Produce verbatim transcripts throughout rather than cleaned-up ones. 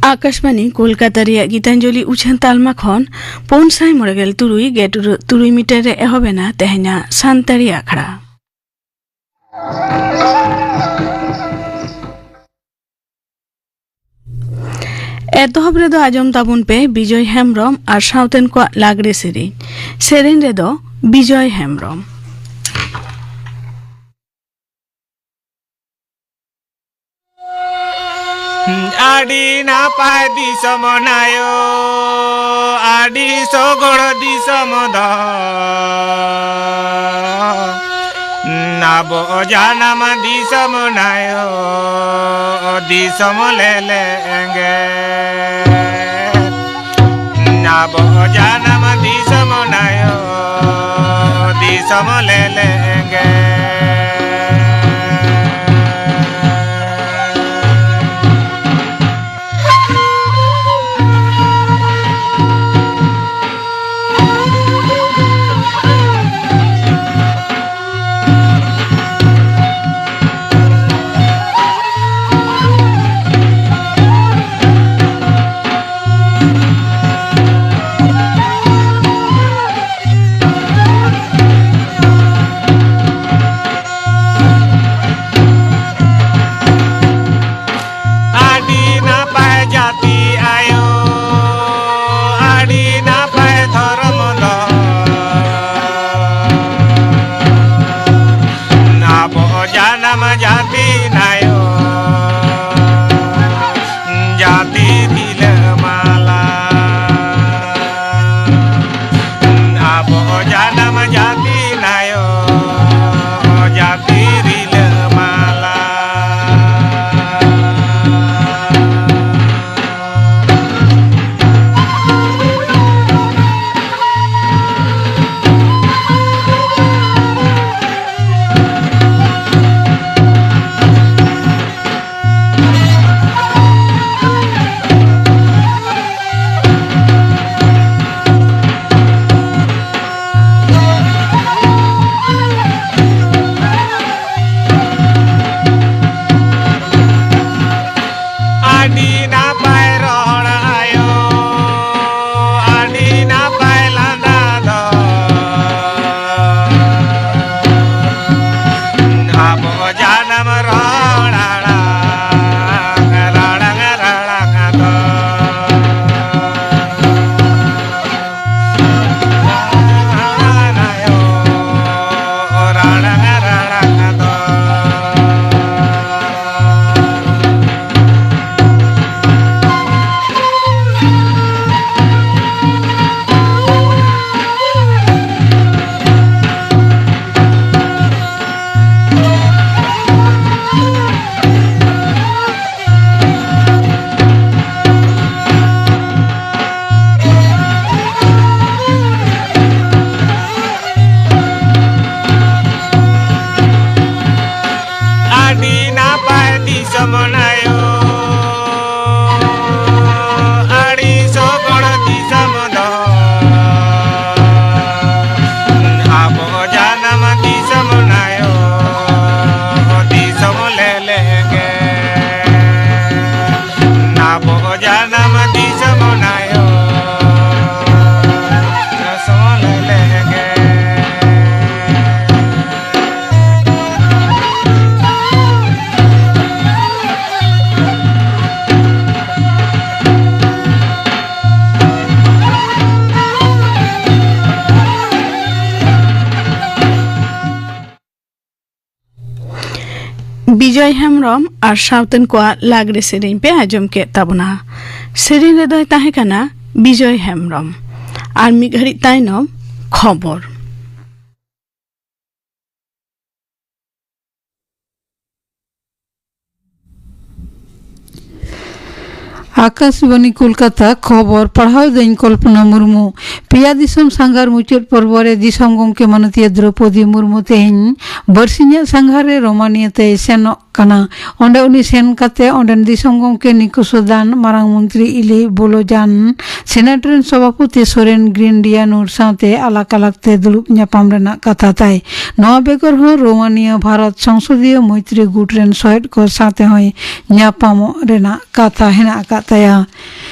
ᱟᱠᱟᱥᱵᱟᱱᱤ ᱠᱳᱞᱠᱟᱛᱟ ᱨᱮᱭᱟᱜ ᱜᱤᱛᱟᱧᱡᱚᱞᱤ ᱩᱪᱷᱟᱹᱱ ᱛᱟᱞᱢᱟ ᱠᱷᱚᱱ ᱯᱩᱱ ᱥᱟᱭ ᱢᱚᱬᱮ ᱜᱮᱞ ᱛᱩᱨᱩᱭ ᱜᱮᱴ ᱛᱩᱨᱩᱭ ᱢᱤᱴᱟᱨ ᱨᱮ ᱮᱦᱚᱵ ᱮᱱᱟ ᱛᱮᱦᱮᱧᱟᱜ ᱥᱟᱱᱛᱟᱲᱤ ᱟᱠᱷᱲᱟ᱾ ᱮᱛᱚᱦᱚᱵ ᱨᱮᱫᱚ ᱟᱸᱡᱚᱢ ᱛᱟᱵᱚᱱ ᱯᱮ ᱵᱤᱡᱚᱭ ᱦᱮᱢᱵᱽᱨᱚᱢ ᱟᱨ ᱥᱟᱶᱛᱮᱱ ᱠᱚᱣᱟᱜ ᱞᱟᱜᱽᱲᱮ ᱥᱮᱨᱮᱧ᱾ ᱥᱮᱨᱮᱧ ᱨᱮᱫᱚ ᱵᱤᱡᱚᱭ ᱦᱮᱢᱵᱽᱨᱚᱢ᱾ ᱟᱹᱰᱤ ᱱᱟᱯᱟᱭ ᱫᱤᱥᱚᱢ ᱱᱟᱭᱚ, ᱟᱹᱰᱤ ᱥᱚᱜᱚᱲ ᱫᱤᱥᱚᱢ ᱫᱚ, ᱟᱵᱚ ᱡᱟᱱᱟᱢ ᱫᱤᱥᱚᱢ ᱱᱟᱭᱚ, ᱫᱤᱥᱚᱢ ᱞᱮᱞᱮ ᱮᱸᱜᱮᱞ᱾ ᱟᱵᱚ ᱡᱟᱱᱟᱢ ᱫᱤᱥᱚᱢ ᱱᱟᱭᱚ, ᱫᱤᱥᱚᱢ ᱞᱮᱞᱮ ᱮᱸᱜᱮᱞ᱾ ᱡᱟᱱᱟᱢ ᱫᱤᱥᱚᱢ ᱱᱟᱭᱚ ᱥᱚᱞ ᱞᱮᱜᱮ᱾ ᱵᱤᱡᱚᱭ ᱦᱮᱢᱵᱽᱨᱚᱢ ᱟᱨ ᱥᱟᱶᱛᱮᱱ ᱠᱚᱣᱟᱜ ᱞᱟᱜᱽᱲᱮ ᱥᱮᱨᱮᱧ ᱯᱮ ᱟᱸᱡᱚᱢ ᱠᱮᱫ ᱛᱟᱵᱚᱱᱟ᱾ ᱥᱮᱨᱮᱧ ᱨᱮᱫᱚᱭ ᱛᱟᱦᱮᱸ ᱠᱟᱱᱟ ᱵᱤᱡᱚᱭ ᱦᱮᱢᱵᱽᱨᱚᱢ᱾ ᱟᱨ ᱢᱤᱫ ᱜᱷᱟᱹᱲᱤᱡ ᱛᱟᱭᱱᱚᱢ ᱠᱷᱚᱵᱚᱨ᱾ ᱟᱠᱟᱥᱵᱟᱱᱤ ᱠᱳᱞᱠᱟᱛᱟ, ᱠᱷᱚᱵᱚᱨ ᱯᱟᱲᱦᱟᱣ ᱫᱟᱹᱧ ᱠᱚᱞᱯᱚᱱᱟ ᱢᱩᱨᱢᱩ᱾ ᱯᱮᱭᱟ ᱫᱤᱥᱚᱢ ᱥᱟᱸᱜᱷᱟᱨ ᱢᱩᱪᱟᱹᱫ ᱯᱚᱨᱵᱚ ᱨᱮ ᱫᱤᱥᱚᱢ ᱜᱚᱢᱠᱮ ᱢᱟᱱᱚᱛᱤᱭᱟᱹ ᱫᱨᱚᱯᱚᱫᱤ ᱢᱩᱨᱢᱩ ᱛᱮᱦᱮᱧ ᱵᱟᱨᱥᱤᱧᱟᱜ ᱥᱟᱸᱜᱷᱟᱨ ᱨᱮ ᱨᱳᱢᱟᱱᱤᱭᱟ ᱛᱮᱭ ᱥᱮᱱᱚᱜ ᱠᱟᱱᱟ᱾ ᱚᱸᱰᱮ ᱩᱱᱤ ᱥᱮᱱ ᱠᱟᱛᱮ ᱚᱸᱰᱮᱱ ᱫᱤᱥᱚᱢ ᱜᱚᱢᱠᱮ ᱱᱤᱠᱳᱥ ᱫᱟᱱ, ᱢᱟᱨᱟᱝ ᱢᱚᱱᱛᱨᱤ ᱤᱞᱤ ᱵᱳᱞᱳᱡᱟᱱ, ᱥᱮᱱᱮᱴ ᱨᱮᱱ ᱥᱚᱵᱷᱟᱯᱚᱛᱤ ᱥᱳᱨᱮᱱ ᱜᱨᱤᱱᱰᱤᱭᱟᱱᱩᱨ ᱥᱟᱶᱛᱮ ᱟᱞᱟᱜᱽ ᱟᱞᱟᱜᱽ ᱛᱮ ᱫᱩᱲᱩᱵ ᱧᱟᱯᱟᱢ ᱨᱮᱱᱟᱜ ᱠᱟᱛᱷᱟ ᱛᱟᱭ᱾ ᱱᱚᱣᱟ ᱵᱮᱜᱚᱨ ᱦᱚᱸ ᱨᱳᱢᱟᱱᱤᱭᱟ ᱵᱷᱟᱨᱚᱛ ᱥᱚᱝᱥᱚᱫᱤᱭᱟᱹ ᱢᱳᱭᱛᱨᱤ ᱜᱩᱴ ᱨᱮᱱ ᱥᱚᱦᱮᱫ ᱠᱚ ᱥᱟᱶᱛᱮ ᱦᱚᱸᱭ ᱧᱟᱯᱟᱢᱚᱜ ᱨᱮᱱᱟᱜ ᱠᱟᱛᱷᱟ ᱦᱮᱱᱟᱜ ᱟᱠᱟᱫ ᱛᱟᱭᱟ᱾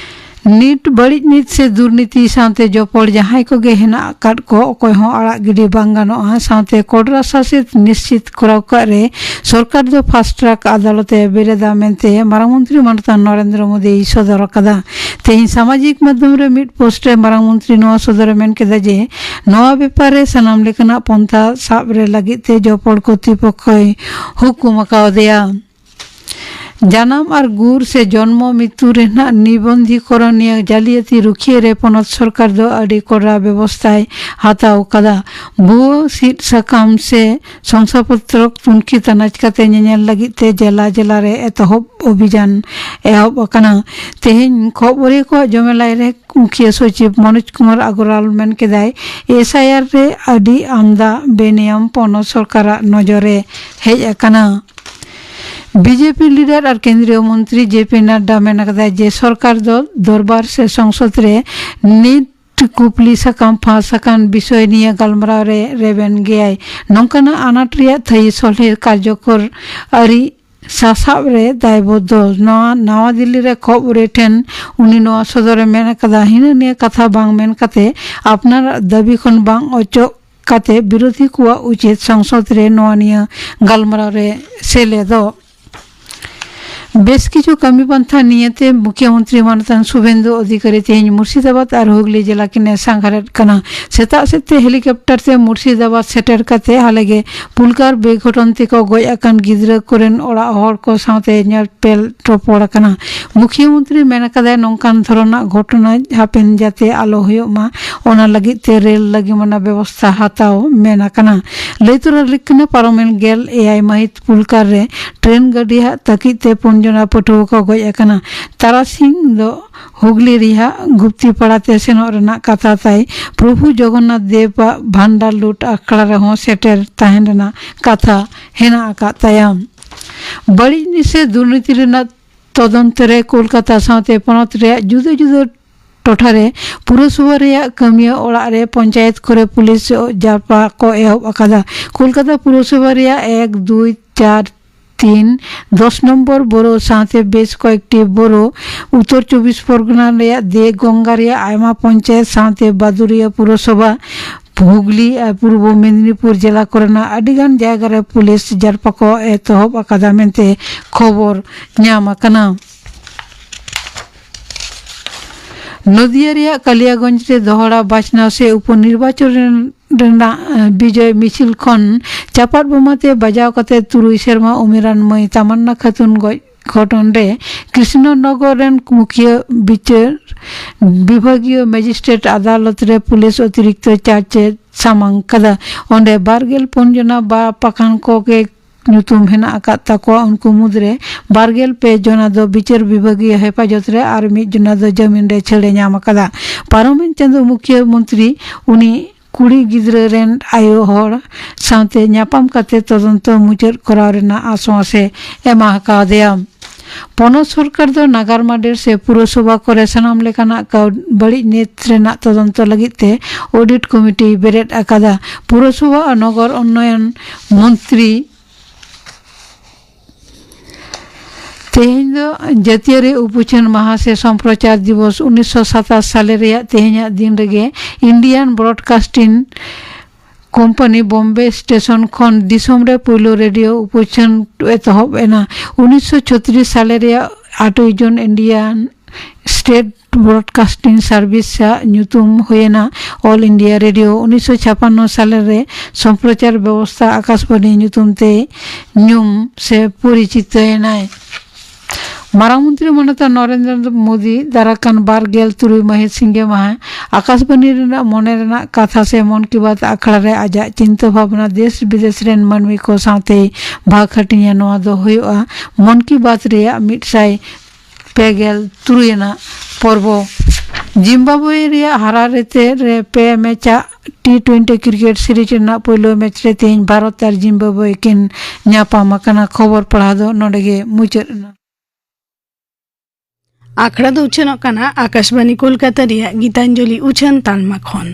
ᱱᱤᱴ ᱵᱟᱹᱲᱤᱡ ᱱᱤᱛ ᱥᱮ ᱫᱩᱨᱱᱤᱛᱤ ᱥᱟᱶᱛᱮ ᱡᱚᱯᱚᱲ ᱡᱟᱦᱟᱸᱭ ᱠᱚᱜᱮ ᱦᱮᱱᱟᱜ ᱟᱠᱟᱫ ᱠᱚ, ᱚᱠᱚᱭ ᱦᱚᱸ ᱟᱲᱟᱜ ᱜᱤᱰᱤ ᱵᱟᱝ ᱜᱟᱱᱚᱜᱼᱟ᱾ ᱥᱟᱶᱛᱮ ᱠᱚᱰᱨᱟ ᱥᱟᱥᱮᱛ ᱱᱤᱥᱪᱤᱛ ᱠᱚᱨᱟᱣ ᱠᱟᱜ ᱨᱮ ᱥᱚᱨᱠᱟᱨ ᱫᱚ ᱯᱷᱟᱥᱴ ᱴᱨᱟᱠ ᱟᱫᱟᱞᱚᱛ ᱮ ᱵᱮᱨᱮᱫᱟ ᱢᱮᱱᱛᱮ ᱢᱟᱨᱟᱝ ᱢᱚᱱᱛᱨᱤ ᱢᱟᱱᱚᱛᱟᱱ ᱱᱚᱨᱮᱱᱫᱨᱚ ᱢᱳᱫᱤᱭ ᱥᱚᱫᱚᱨ ᱟᱠᱟᱫᱟ᱾ ᱛᱮᱦᱮᱧ ᱥᱟᱢᱟᱡᱤᱠ ᱢᱟᱫᱽᱫᱷᱚᱢ ᱨᱮ ᱢᱤᱫ ᱯᱳᱥᱴ ᱨᱮ ᱢᱟᱨᱟᱝ ᱢᱚᱱᱛᱨᱤ ᱱᱚᱣᱟ ᱥᱚᱫᱚᱨᱮ ᱢᱮᱱ ᱠᱮᱫᱟ ᱡᱮ ᱱᱚᱣᱟ ᱵᱮᱯᱟᱨ ᱨᱮ ᱥᱟᱱᱟᱢ ᱞᱮᱠᱟᱱᱟᱜ ᱯᱚᱱᱛᱷᱟ ᱥᱟᱵ ᱨᱮ ᱞᱟᱹᱜᱤᱫ ᱛᱮ ᱡᱚᱯᱚᱲ ᱠᱚᱨᱛᱨᱤᱯᱚᱠᱷᱚᱭ ᱦᱩᱠᱩᱢ ᱟᱠᱟᱣᱟᱫᱮᱭᱟ᱾ ᱡᱟᱱᱟᱢ ᱟᱨ ᱜᱩᱨ ᱥᱮ ᱡᱚᱱᱢᱚ ᱢᱤᱛᱩ ᱨᱮᱱᱟᱜ ᱱᱤᱵᱚᱱᱫᱷᱤᱠᱚᱨᱚᱱᱤᱭᱟᱹ ᱡᱟᱹᱞᱤᱭᱟᱹᱛᱤ ᱨᱩᱠᱷᱤᱭᱟᱹ ᱨᱮ ᱯᱚᱱᱚᱛ ᱥᱚᱨᱠᱟᱨ ᱫᱚ ᱟᱹᱰᱤ ᱠᱚᱰᱟ ᱵᱮᱵᱚᱥᱛᱷᱟᱭ ᱦᱟᱛᱟᱣ ᱟᱠᱟᱫᱟ᱾ ᱵᱷᱩᱣᱟᱹ ᱥᱤᱫ ᱥᱟᱠᱟᱢ ᱥᱮ ᱥᱚᱝᱥᱟᱯᱚᱛᱨᱚ ᱛᱩᱱᱠᱷᱤ ᱛᱟᱱᱟᱪ ᱠᱟᱛᱮ ᱧᱮᱧᱮᱞ ᱞᱟᱹᱜᱤᱫ ᱛᱮ ᱡᱮᱞᱟ ᱡᱮᱞᱟ ᱨᱮ ᱮᱛᱚᱦᱚᱵ ᱚᱵᱷᱤᱡᱟᱱ ᱮᱦᱚᱵ ᱟᱠᱟᱱᱟ᱾ ᱛᱮᱦᱮᱧ ᱠᱷᱚᱵᱚᱨᱤᱭᱟᱹ ᱠᱚᱣᱟᱜ ᱡᱚᱢᱮᱞᱟᱭ ᱨᱮ ᱢᱩᱠᱷᱤᱭᱟᱹ ᱥᱚᱪᱤᱵᱽ ᱢᱚᱱᱳᱡᱽ ᱠᱩᱢᱟᱨ ᱟᱜᱚᱨᱣᱟᱞ ᱢᱮᱱ ᱠᱮᱫᱟᱭ, ᱮᱥ ᱟᱭ ᱟᱨ ᱨᱮ ᱟᱹᱰᱤ ᱟᱢᱫᱟ ᱵᱮᱱᱤᱭᱚᱢ ᱯᱚᱱᱚᱛ ᱥᱚᱨᱠᱟᱨᱟᱜ ᱱᱚᱡᱚᱨ ᱨᱮ ᱦᱮᱡ ᱟᱠᱟᱱᱟ᱾ ᱵᱤᱡᱮᱯᱤ ᱞᱤᱰᱟᱨ ᱟᱨ ᱠᱮᱱᱫᱨᱤᱭᱚ ᱢᱚᱱᱛᱨᱤ ᱡᱮ ᱯᱤ ᱱᱟᱰᱰᱟ ᱢᱮᱱ ᱟᱠᱟᱫᱟᱭ ᱡᱮ ᱥᱚᱨᱠᱟᱨ ᱫᱚ ᱫᱚᱨᱵᱟᱨ ᱥᱮ ᱥᱚᱝᱥᱚᱫ ᱨᱮ ᱱᱤᱴ ᱠᱩᱯᱞᱤ ᱥᱟᱠᱟᱢ ᱯᱷᱟᱸᱥ ᱟᱠᱟᱱ ᱵᱤᱥᱚᱭ ᱱᱤᱭᱟᱹ ᱜᱟᱞᱢᱟᱨᱟᱣ ᱨᱮ ᱨᱮᱵᱮᱱ ᱜᱮᱭᱟᱭ᱾ ᱱᱚᱝᱠᱟᱱᱟᱜ ᱟᱱᱟᱴ ᱨᱮᱭᱟᱜ ᱛᱷᱟᱹᱭᱤ ᱥᱚᱞᱦᱮ ᱠᱟᱨᱡᱚᱠᱚᱨ ᱟᱹᱨᱤ ᱥᱟᱥᱟᱵ ᱨᱮ ᱫᱟᱭᱵᱚᱫᱽᱫᱷᱚ᱾ ᱱᱚᱣᱟ ᱱᱟᱣᱟ ᱫᱤᱞᱞᱤ ᱨᱮ ᱠᱷᱚᱵᱚᱨᱤᱭᱟᱹ ᱴᱷᱮᱱ ᱩᱱᱤ ᱱᱚᱣᱟ ᱥᱚᱫᱚᱨᱮ ᱢᱮᱱ ᱟᱠᱟᱫᱟ, ᱦᱤᱱᱟᱹ ᱱᱤᱭᱟᱹ ᱠᱟᱛᱷᱟ ᱵᱟᱝ ᱢᱮᱱ ᱠᱟᱛᱮ ᱟᱯᱱᱟᱨᱟᱜ ᱫᱟᱹᱵᱤ ᱠᱷᱚᱱ ᱵᱟᱝ ᱚᱪᱚᱜ ᱠᱟᱛᱮ ᱵᱤᱨᱳᱫᱷᱤ ᱠᱚᱣᱟᱜ ᱩᱪᱤᱛ ᱥᱚᱝᱥᱚᱫ ᱨᱮ ᱱᱚᱣᱟ ᱱᱤᱭᱟᱹ ᱜᱟᱞᱢᱟᱨᱟᱣ ᱨᱮ ᱥᱮᱞᱮᱫᱚᱜ᱾ ᱵᱮᱥ ᱠᱤᱪᱷᱩ ᱠᱟᱹᱢᱤ ᱯᱟᱱᱛᱷᱟ ᱱᱤᱭᱟᱹᱛᱮ ᱢᱩᱠᱷᱭᱟᱹᱢᱚᱱᱛᱨᱤ ᱢᱟᱱᱚᱛᱟᱱ ᱥᱩᱵᱷᱮᱱᱫᱩ ᱚᱫᱷᱤᱠᱟᱨᱤ ᱛᱮᱦᱮᱧ ᱢᱩᱨᱥᱤᱫᱟᱵᱟᱫᱽ ᱟᱨ ᱦᱩᱜᱽᱞᱤ ᱡᱮᱞᱟ ᱠᱤᱱ ᱥᱟᱸᱜᱷᱟᱨᱮᱫ ᱠᱟᱱᱟ᱾ ᱥᱮᱛᱟᱜ ᱥᱮᱫ ᱛᱮ ᱦᱮᱞᱤᱠᱚᱯᱴᱟᱨ ᱛᱮ ᱢᱩᱨᱥᱤᱫᱟᱵᱟᱫᱽ ᱥᱮᱴᱮᱨ ᱠᱟᱛᱮ ᱦᱟᱞᱮᱜᱮ ᱯᱩᱞᱠᱟᱨ ᱵᱮᱜᱷᱚᱴᱚᱱ ᱛᱮᱠᱚ ᱜᱚᱡ ᱟᱠᱟᱱ ᱜᱤᱫᱽᱨᱟᱹ ᱠᱚᱨᱮᱱ ᱚᱲᱟᱜ ᱦᱚᱲ ᱠᱚ ᱥᱟᱶᱛᱮ ᱧᱮᱯᱮᱞ ᱨᱚᱯᱚᱲ ᱟᱠᱟᱱᱟ᱾ ᱢᱩᱠᱷᱭᱟᱹᱢᱚᱱᱛᱨᱤ ᱢᱮᱱ ᱟᱠᱟᱫᱟᱭ, ᱱᱚᱝᱠᱟᱱ ᱫᱷᱚᱨᱚᱱᱟᱜ ᱜᱷᱚᱴᱚᱱᱟ ᱦᱟᱯᱮᱱ ᱡᱟᱛᱮ ᱟᱞᱚ ᱦᱩᱭᱩᱜ ᱢᱟ, ᱚᱱᱟ ᱞᱟᱹᱜᱤᱫ ᱛᱮ ᱨᱮᱞ ᱞᱟᱹᱜᱤᱢᱟᱱᱟ ᱵᱮᱵᱚᱥᱛᱷᱟ ᱦᱟᱛᱟᱣ ᱢᱮᱱ ᱟᱠᱟᱱᱟ᱾ ᱞᱟᱹᱭ ᱛᱚᱨᱟ ᱞᱮᱠ ᱠᱟᱱᱟ, ᱯᱟᱨᱚᱢᱮᱱ ᱜᱮᱞ ᱮᱭᱟᱭ ᱢᱟᱹᱦᱤᱛ ᱯᱩᱞᱠᱟᱨ ᱨᱮ ᱴᱨᱮᱱ ᱜᱟᱹᱰᱤ ᱦᱟᱜ ᱛᱟᱹᱠᱤᱡ ᱛᱮ ᱯᱩᱱ ᱡᱚᱱᱟ ᱯᱟᱹᱴᱷᱩᱣᱟᱹ ᱠᱚ ᱜᱚᱡ ᱟᱠᱟᱱᱟ᱾ ᱛᱟᱨᱟᱥᱤᱝ ᱫᱚ ᱦᱩᱜᱽᱞᱤ ᱨᱮᱭᱟᱜ ᱜᱩᱯᱛᱤ ᱯᱟᱲᱟ ᱛᱮ ᱥᱮᱱᱚᱜ ᱨᱮᱱᱟᱜ ᱠᱟᱛᱷᱟ ᱛᱟᱭ᱾ ᱯᱨᱚᱵᱷᱩ ᱡᱚᱜᱚᱱᱱᱟᱛᱷ ᱫᱮᱵᱟᱜ ᱵᱷᱟᱱᱰᱟᱨ ᱞᱩᱴ ᱟᱠᱷᱲᱟ ᱨᱮᱦᱚᱸ ᱥᱮᱴᱮᱨ ᱛᱟᱦᱮᱱ ᱨᱮᱱᱟᱜ ᱠᱟᱛᱷᱟ ᱦᱮᱱᱟᱜ ᱟᱠᱟᱫ ᱛᱟᱭᱟ᱾ ᱵᱟᱹᱲᱤᱡ ᱱᱤᱥᱟᱹ ᱫᱩᱨᱱᱤᱛᱤ ᱨᱮᱱᱟᱜ ᱛᱚᱫᱚᱱᱛᱚ ᱨᱮ ᱠᱳᱞᱠᱟᱛᱟ ᱥᱟᱶᱛᱮ ᱯᱚᱱᱚᱛ ᱨᱮᱭᱟᱜ ᱡᱩᱫᱟᱹ ᱡᱩᱫᱟᱹ ᱴᱚᱴᱷᱟ ᱨᱮ ᱯᱩᱨᱚᱥᱚᱵᱷᱟ ᱨᱮᱭᱟᱜ ᱠᱟᱹᱢᱤᱭᱟᱹ ᱚᱲᱟᱜ ᱨᱮ ᱯᱚᱧᱪᱟᱭᱮᱛ ᱠᱚᱨᱮ ᱯᱩᱞᱤᱥ ᱡᱟᱨᱯᱟ ᱠᱚ ᱮᱦᱚᱵ ᱟᱠᱟᱫᱟ᱾ ᱠᱳᱞᱠᱟᱛᱟ ᱯᱩᱨᱚᱥᱚᱵᱷᱟ ᱨᱮᱭᱟᱜ ᱮᱠ, ᱫᱩᱭ, ᱪᱟᱨ, ᱛᱤᱱ, ᱫᱚᱥ ᱱᱚᱢᱵᱚᱨ ᱵᱳᱨᱳ ᱥᱟᱶᱛᱮ ᱵᱮᱥ ᱠᱚᱭᱮᱠᱴᱤ ᱵᱳᱨᱳ, ᱩᱛᱛᱚᱨ ᱪᱚᱵᱵᱤᱥ ᱯᱚᱨᱜᱚᱱᱟ ᱨᱮᱭᱟᱜ ᱫᱮᱜᱚᱝᱜᱟ ᱨᱮᱭᱟᱜ ᱟᱭᱢᱟ ᱯᱚᱧᱪᱟᱭᱮᱛ ᱥᱟᱶᱛᱮ ᱵᱟᱫᱩᱨᱤᱭᱟᱹ ᱯᱩᱨᱚᱥᱚᱵᱷᱟ, ᱦᱩᱜᱽᱞᱤ ᱟᱨ ᱯᱩᱨᱵᱚ ᱢᱮᱫᱤᱱᱤᱯᱩᱨ ᱡᱮᱞᱟ ᱠᱚᱨᱮᱱᱟᱜ ᱟᱹᱰᱤᱜᱟᱱ ᱡᱟᱭᱜᱟ ᱨᱮ ᱯᱩᱞᱤᱥ ᱡᱟᱨᱯᱟ ᱠᱚ ᱮᱛᱚᱦᱚᱵ ᱟᱠᱟᱫᱟ ᱢᱮᱱᱛᱮ ᱠᱷᱚᱵᱚᱨ ᱧᱟᱢ ᱟᱠᱟᱱᱟ᱾ ᱱᱚᱫᱤᱭᱟ ᱨᱮᱭᱟᱜ ᱠᱟᱞᱤᱭᱟᱜᱚᱸᱡᱽ ᱨᱮ ᱫᱚᱦᱲᱟ ᱵᱟᱪᱷᱱᱟᱣ ᱥᱮ ᱩᱯᱚ ᱱᱤᱨᱵᱟᱪᱚᱱ ᱨᱮᱱ-, ᱨᱮᱱᱟᱜ, ᱮ, ᱵᱤᱡᱚᱭ ᱢᱤᱪᱷᱤᱞ ᱠᱷᱚᱱ ᱪᱟᱯᱟᱫ ᱵᱳᱢᱟ ᱛᱮ ᱵᱟᱡᱟᱣ ᱠᱟᱛᱮ ᱛᱩᱨᱩᱭ ᱥᱮᱨᱢᱟ ᱩᱢᱮᱨᱟᱱ ᱢᱟᱹᱭ ᱛᱟᱢᱟᱱᱱᱟ ᱠᱷᱟᱛᱩᱱ ᱜᱚᱡ ᱜᱷᱚᱴᱚᱱ ᱨᱮ ᱠᱨᱤᱥᱱᱚᱱᱚᱜᱚᱨ ᱨᱮᱱ ᱢᱩᱠᱷᱤᱭᱟᱹ ᱵᱤᱪᱟᱹᱨ ᱵᱤᱵᱷᱟᱜᱤᱭᱚ ᱢᱮᱡᱤᱥᱴᱨᱮᱴ ᱟᱫᱟᱞᱚᱛ ᱨᱮ ᱯᱩᱞᱤᱥ ᱚᱛᱤᱨᱤᱠᱛᱚ ᱪᱟᱨᱡᱽ ᱮ ᱥᱟᱢᱟᱝ ᱠᱟᱫᱟ᱾ ᱚᱸᱰᱮ ᱵᱟᱨ ᱜᱮᱞ ᱯᱩᱱ ᱡᱚᱱᱟ ᱵᱟ ᱯᱟᱠᱷᱟᱱ ᱠᱚᱜᱮ ᱧᱩᱛᱩᱢ ᱦᱮᱱᱟᱜ ᱟᱠᱟᱫ ᱛᱟᱠᱚᱣᱟ᱾ ᱩᱱᱠᱩ ᱢᱩᱫᱽᱨᱮ ᱵᱟᱨ ᱜᱮᱞ ᱯᱮ ᱡᱚᱱᱟ ᱫᱚ ᱵᱤᱪᱟᱹᱨ ᱵᱤᱵᱷᱟᱜᱤᱭᱚ ᱦᱮᱯᱟᱡᱚᱛ ᱨᱮ ᱟᱨ ᱢᱤᱫ ᱡᱚᱱᱟ ᱫᱚ ᱡᱟᱹᱢᱤᱱ ᱨᱮ ᱪᱷᱟᱹᱲ ᱮ ᱧᱟᱢ ᱟᱠᱟᱫᱟ᱾ ᱯᱟᱨᱚᱢᱮᱱ ᱪᱟᱸᱫᱚ ᱢᱩᱠᱷᱤᱭᱟᱹ ᱢᱚᱱᱛᱨᱤ ᱩᱱᱤ ᱠᱩᱲᱤ ᱜᱤᱫᱽᱨᱟᱹ ᱨᱮᱱ ᱟᱭᱳ ᱦᱚᱲ ᱥᱟᱶᱛᱮ ᱧᱟᱯᱟᱢ ᱠᱟᱛᱮ ᱛᱚᱫᱚᱱᱛᱚ ᱢᱩᱪᱟᱹᱫ ᱠᱚᱨᱟᱣ ᱨᱮᱱᱟᱜ ᱟᱥᱣᱟᱥ ᱮ ᱮᱢᱟ ᱟᱠᱟᱣᱟᱫᱮᱭᱟ᱾ ᱯᱚᱱᱚᱛ ᱥᱚᱨᱠᱟᱨ ᱫᱚ ᱱᱟᱜᱟᱨ ᱢᱟᱰᱮᱨ ᱥᱮ ᱯᱩᱨᱚᱥᱚᱵᱷᱟ ᱠᱚᱨᱮ ᱥᱟᱱᱟᱢ ᱞᱮᱠᱟᱱᱟᱜ ᱠᱟᱹᱣᱰ-, ᱵᱟᱹᱲᱤᱡ ᱱᱤᱛ ᱨᱮᱱᱟᱜ ᱛᱚᱫᱚᱱᱛᱚ ᱞᱟᱹᱜᱤᱫ ᱛᱮ ᱚᱰᱤᱴ ᱠᱚᱢᱤᱴᱤ ᱵᱮᱨᱮᱫ ᱟᱠᱟᱫᱟ᱾ ᱯᱩᱨᱚᱥᱚᱵᱷᱟ ᱟᱨ ᱱᱚᱜᱚᱨ ᱩᱱᱱᱚᱭᱚᱱ ᱢᱚᱱᱛᱨᱤ ᱛᱮᱦᱮᱧ ᱫᱚ ᱡᱟᱹᱛᱤᱭᱟᱹᱨᱤ ᱩᱯᱩᱪᱷᱟᱹᱱ ᱢᱟᱦᱟ ᱥᱮ ᱥᱚᱢᱯᱨᱚᱪᱟᱨ ᱫᱤᱵᱚᱥ᱾ ᱩᱱᱤᱥᱥᱚ ᱥᱟᱛᱟᱥ ᱥᱟᱞᱮ ᱨᱮᱭᱟᱜ ᱛᱮᱦᱮᱧᱟᱜ ᱫᱤᱱ ᱨᱮᱜᱮ Indian broadcasting company Bombay station ᱠᱷᱚᱱ ᱫᱤᱥᱚᱢ ᱨᱮ ᱯᱩᱭᱞᱩ ᱨᱮᱰᱤᱭᱳ ᱩᱯᱩᱪᱷᱟᱹᱱ ᱮᱛᱚᱦᱚᱵ ᱮᱱᱟ᱾ ᱩᱱᱤᱥᱥᱚ ᱪᱷᱚᱛᱨᱤᱥ ᱥᱟᱞᱮ ᱨᱮᱭᱟᱜ ᱟᱴᱚᱭ ᱡᱩᱱ ᱤᱱᱰᱤᱭᱟᱱ ᱥᱴᱮᱴ ᱵᱨᱚᱰᱠᱟᱥᱴᱤᱝ ᱥᱟᱨᱵᱷᱤᱥ ᱟᱜ ᱧᱩᱛᱩᱢ ᱦᱩᱭᱮᱱᱟ ᱚᱞ ᱤᱱᱰᱤᱭᱟ ᱨᱮᱰᱤᱭᱳ᱾ ᱩᱱᱤᱥᱥᱚ ᱪᱷᱟᱯᱟᱱᱱᱚ ᱥᱟᱞᱮ ᱨᱮ ᱥᱚᱢᱯᱨᱚᱪᱟᱨ ᱵᱮᱵᱚᱥᱛᱷᱟ ᱟᱠᱟᱥᱵᱟᱱᱤ ᱧᱩᱛᱩᱢ ᱛᱮ ᱧᱩᱢ ᱥᱮ ᱯᱚᱨᱤᱪᱤᱛᱚᱭᱮᱱᱟᱭ᱾ ᱢᱟᱨᱟᱝ ᱢᱚᱱᱛᱨᱤ ᱢᱟᱱᱚᱛ ᱱᱚᱨᱮᱱᱫᱨᱚ ᱢᱳᱫᱤ ᱫᱟᱨᱟᱠᱟᱱ ᱵᱟᱨ ᱜᱮᱞ ᱛᱩᱨᱩᱭ ᱢᱟᱹᱦᱤᱛ ᱥᱤᱸᱜᱮ ᱢᱟᱦᱟ ᱟᱠᱟᱥᱵᱟᱱᱤ ᱨᱮᱱᱟᱜ ᱢᱚᱱᱮ ᱨᱮᱱᱟᱜ ᱠᱟᱛᱷᱟ ᱥᱮ ᱢᱚᱱ ᱠᱤ ᱵᱟᱛ ᱟᱠᱷᱲᱟ ᱨᱮ ᱟᱡᱟᱜ ᱪᱤᱱᱛᱟᱹ ᱵᱷᱟᱵᱽᱱᱟ ᱫᱮᱥ ᱵᱤᱫᱮᱥ ᱨᱮᱱ ᱢᱟᱹᱱᱢᱤ ᱠᱚ ᱥᱟᱶᱛᱮᱭ ᱵᱷᱟᱜᱽ ᱦᱟᱹᱴᱤᱧᱟ᱾ ᱱᱚᱣᱟ ᱫᱚ ᱦᱩᱭᱩᱜᱼᱟ ᱢᱚᱱ ᱠᱤ ᱵᱟᱛ ᱨᱮᱭᱟᱜ ᱢᱤᱫ ᱥᱟᱭ ᱯᱮ ᱜᱮᱞ ᱛᱩᱨᱩᱭ ᱟᱱᱟᱜ ᱯᱚᱨᱵᱚ᱾ ᱡᱤᱢᱵᱟᱵᱣᱮ ᱨᱮᱭᱟᱜ ᱦᱟᱨᱟᱨᱮ ᱨᱮ ᱯᱮ ᱢᱮᱪ ᱟᱜ ᱴᱤ ᱴᱩᱭᱮᱱᱴᱤ ᱠᱨᱤᱠᱮᱴ ᱥᱤᱨᱤᱡᱽ ᱨᱮᱱᱟᱜ ᱯᱩᱭᱞᱩ ᱢᱮᱪ ᱨᱮ ᱛᱮᱦᱮᱧ ᱵᱷᱟᱨᱚᱛ ᱟᱨ ᱡᱤᱢᱵᱟᱵᱣᱮ ᱠᱤᱱ ᱧᱟᱯᱟᱢ ᱟᱠᱟᱱᱟ᱾ ᱠᱷᱚᱵᱚᱨ ᱯᱟᱲᱦᱟᱣ ᱫᱚ ᱱᱚᱰᱮ ᱜᱮ ᱢᱩᱪᱟᱹᱫ ᱮᱱᱟ᱾ ᱟᱠᱷᱲᱟ ᱫᱚ ᱩᱪᱷᱟᱹᱱᱚᱜ ᱠᱟᱱᱟ ᱟᱠᱟᱥᱵᱟᱱᱤ ᱠᱳᱞᱠᱟᱛᱟ ᱨᱮᱭᱟᱜ ᱜᱤᱛᱟᱧᱡᱚᱞᱤ ᱩᱪᱷᱟᱹᱱ ᱛᱟᱞᱢᱟ ᱠᱷᱚᱱ᱾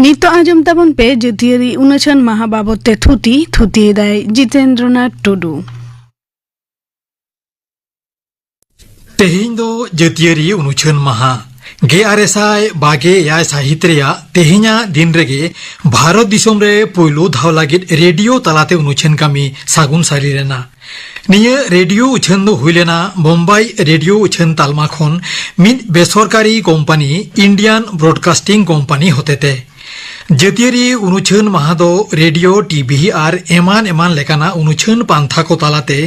ᱱᱤᱛᱚᱜ ᱟᱸᱡᱚᱢ ᱛᱟᱵᱚᱱ ᱯᱮ ᱡᱟᱹᱛᱤᱭᱟᱹᱨᱤ ᱩᱱᱩᱪᱷᱟᱹᱱ ᱢᱟᱦᱟ ᱵᱟᱵᱚᱛ ᱛᱮ ᱛᱷᱩᱛᱤ᱾ ᱛᱷᱩᱛᱤᱭᱮᱫᱟᱭ ᱡᱤᱛᱮᱱᱫᱨᱚᱱᱟᱛᱷ ᱴᱩᱰᱩ᱾ ᱛᱮᱦᱮᱧ ᱫᱚ ᱡᱟᱹᱛᱤᱭᱟᱹᱨᱤ ᱩᱱᱩᱪᱷᱟᱹᱱ ᱢᱟᱦᱟ᱾ ᱜᱮᱞ ᱟᱨᱮ ᱥᱟᱭ ᱵᱟᱜᱮ ᱮᱭᱟᱭ ᱥᱟᱹᱦᱤᱛ ᱨᱮᱭᱟᱜ ᱛᱮᱦᱮᱧᱟᱜ ᱫᱤᱱ ᱨᱮᱜᱮ ᱵᱷᱟᱨᱚᱛ ᱫᱤᱥᱚᱢ ᱨᱮ ᱯᱩᱭᱞᱩ ᱫᱷᱟᱣ ᱞᱟᱹᱜᱤᱫ ᱨᱮᱰᱤᱭᱳ ᱛᱟᱞᱟᱛᱮ ᱩᱱᱩᱪᱷᱟᱹᱱ ᱠᱟᱹᱢᱤ ᱥᱟᱹᱜᱩᱱ ᱥᱟᱹᱨᱤ ᱞᱮᱱᱟ᱾ ᱱᱤᱭᱟᱹ ᱨᱮᱰᱤᱭᱳ ᱩᱪᱷᱟᱹᱱ ᱫᱚ ᱦᱩᱭ ᱞᱮᱱᱟ ᱵᱳᱢᱵᱟᱭ ᱨᱮᱰᱤᱭᱳ ᱩᱪᱷᱟᱹᱱ ᱛᱟᱞᱢᱟ ᱠᱷᱚᱱ ᱢᱤᱫ ᱵᱮᱥᱚᱨᱠᱟᱨᱤ ᱠᱳᱢᱯᱟᱱᱤ ᱤᱱᱰᱤᱭᱟᱱ ᱵᱨᱚᱰᱠᱟᱥᱴᱤᱝ ᱠᱳᱢᱯᱟᱱᱤ ᱦᱚᱛᱮᱛᱮ᱾ ᱡᱟᱹᱛᱤᱭᱟᱹᱨᱤ ᱩᱱᱩᱪᱷᱟᱹᱱ ᱢᱟᱦᱟ ᱫᱚ ᱨᱮᱰᱤᱭᱳ, ᱴᱤᱵᱷᱤ ᱟᱨ ᱮᱢᱟᱱ ᱮᱢᱟᱱ ᱞᱮᱠᱟᱱᱟᱜ ᱩᱱᱩᱪᱷᱟᱹᱱ ᱯᱟᱱᱛᱷᱟ ᱠᱚ ᱛᱟᱞᱟᱛᱮ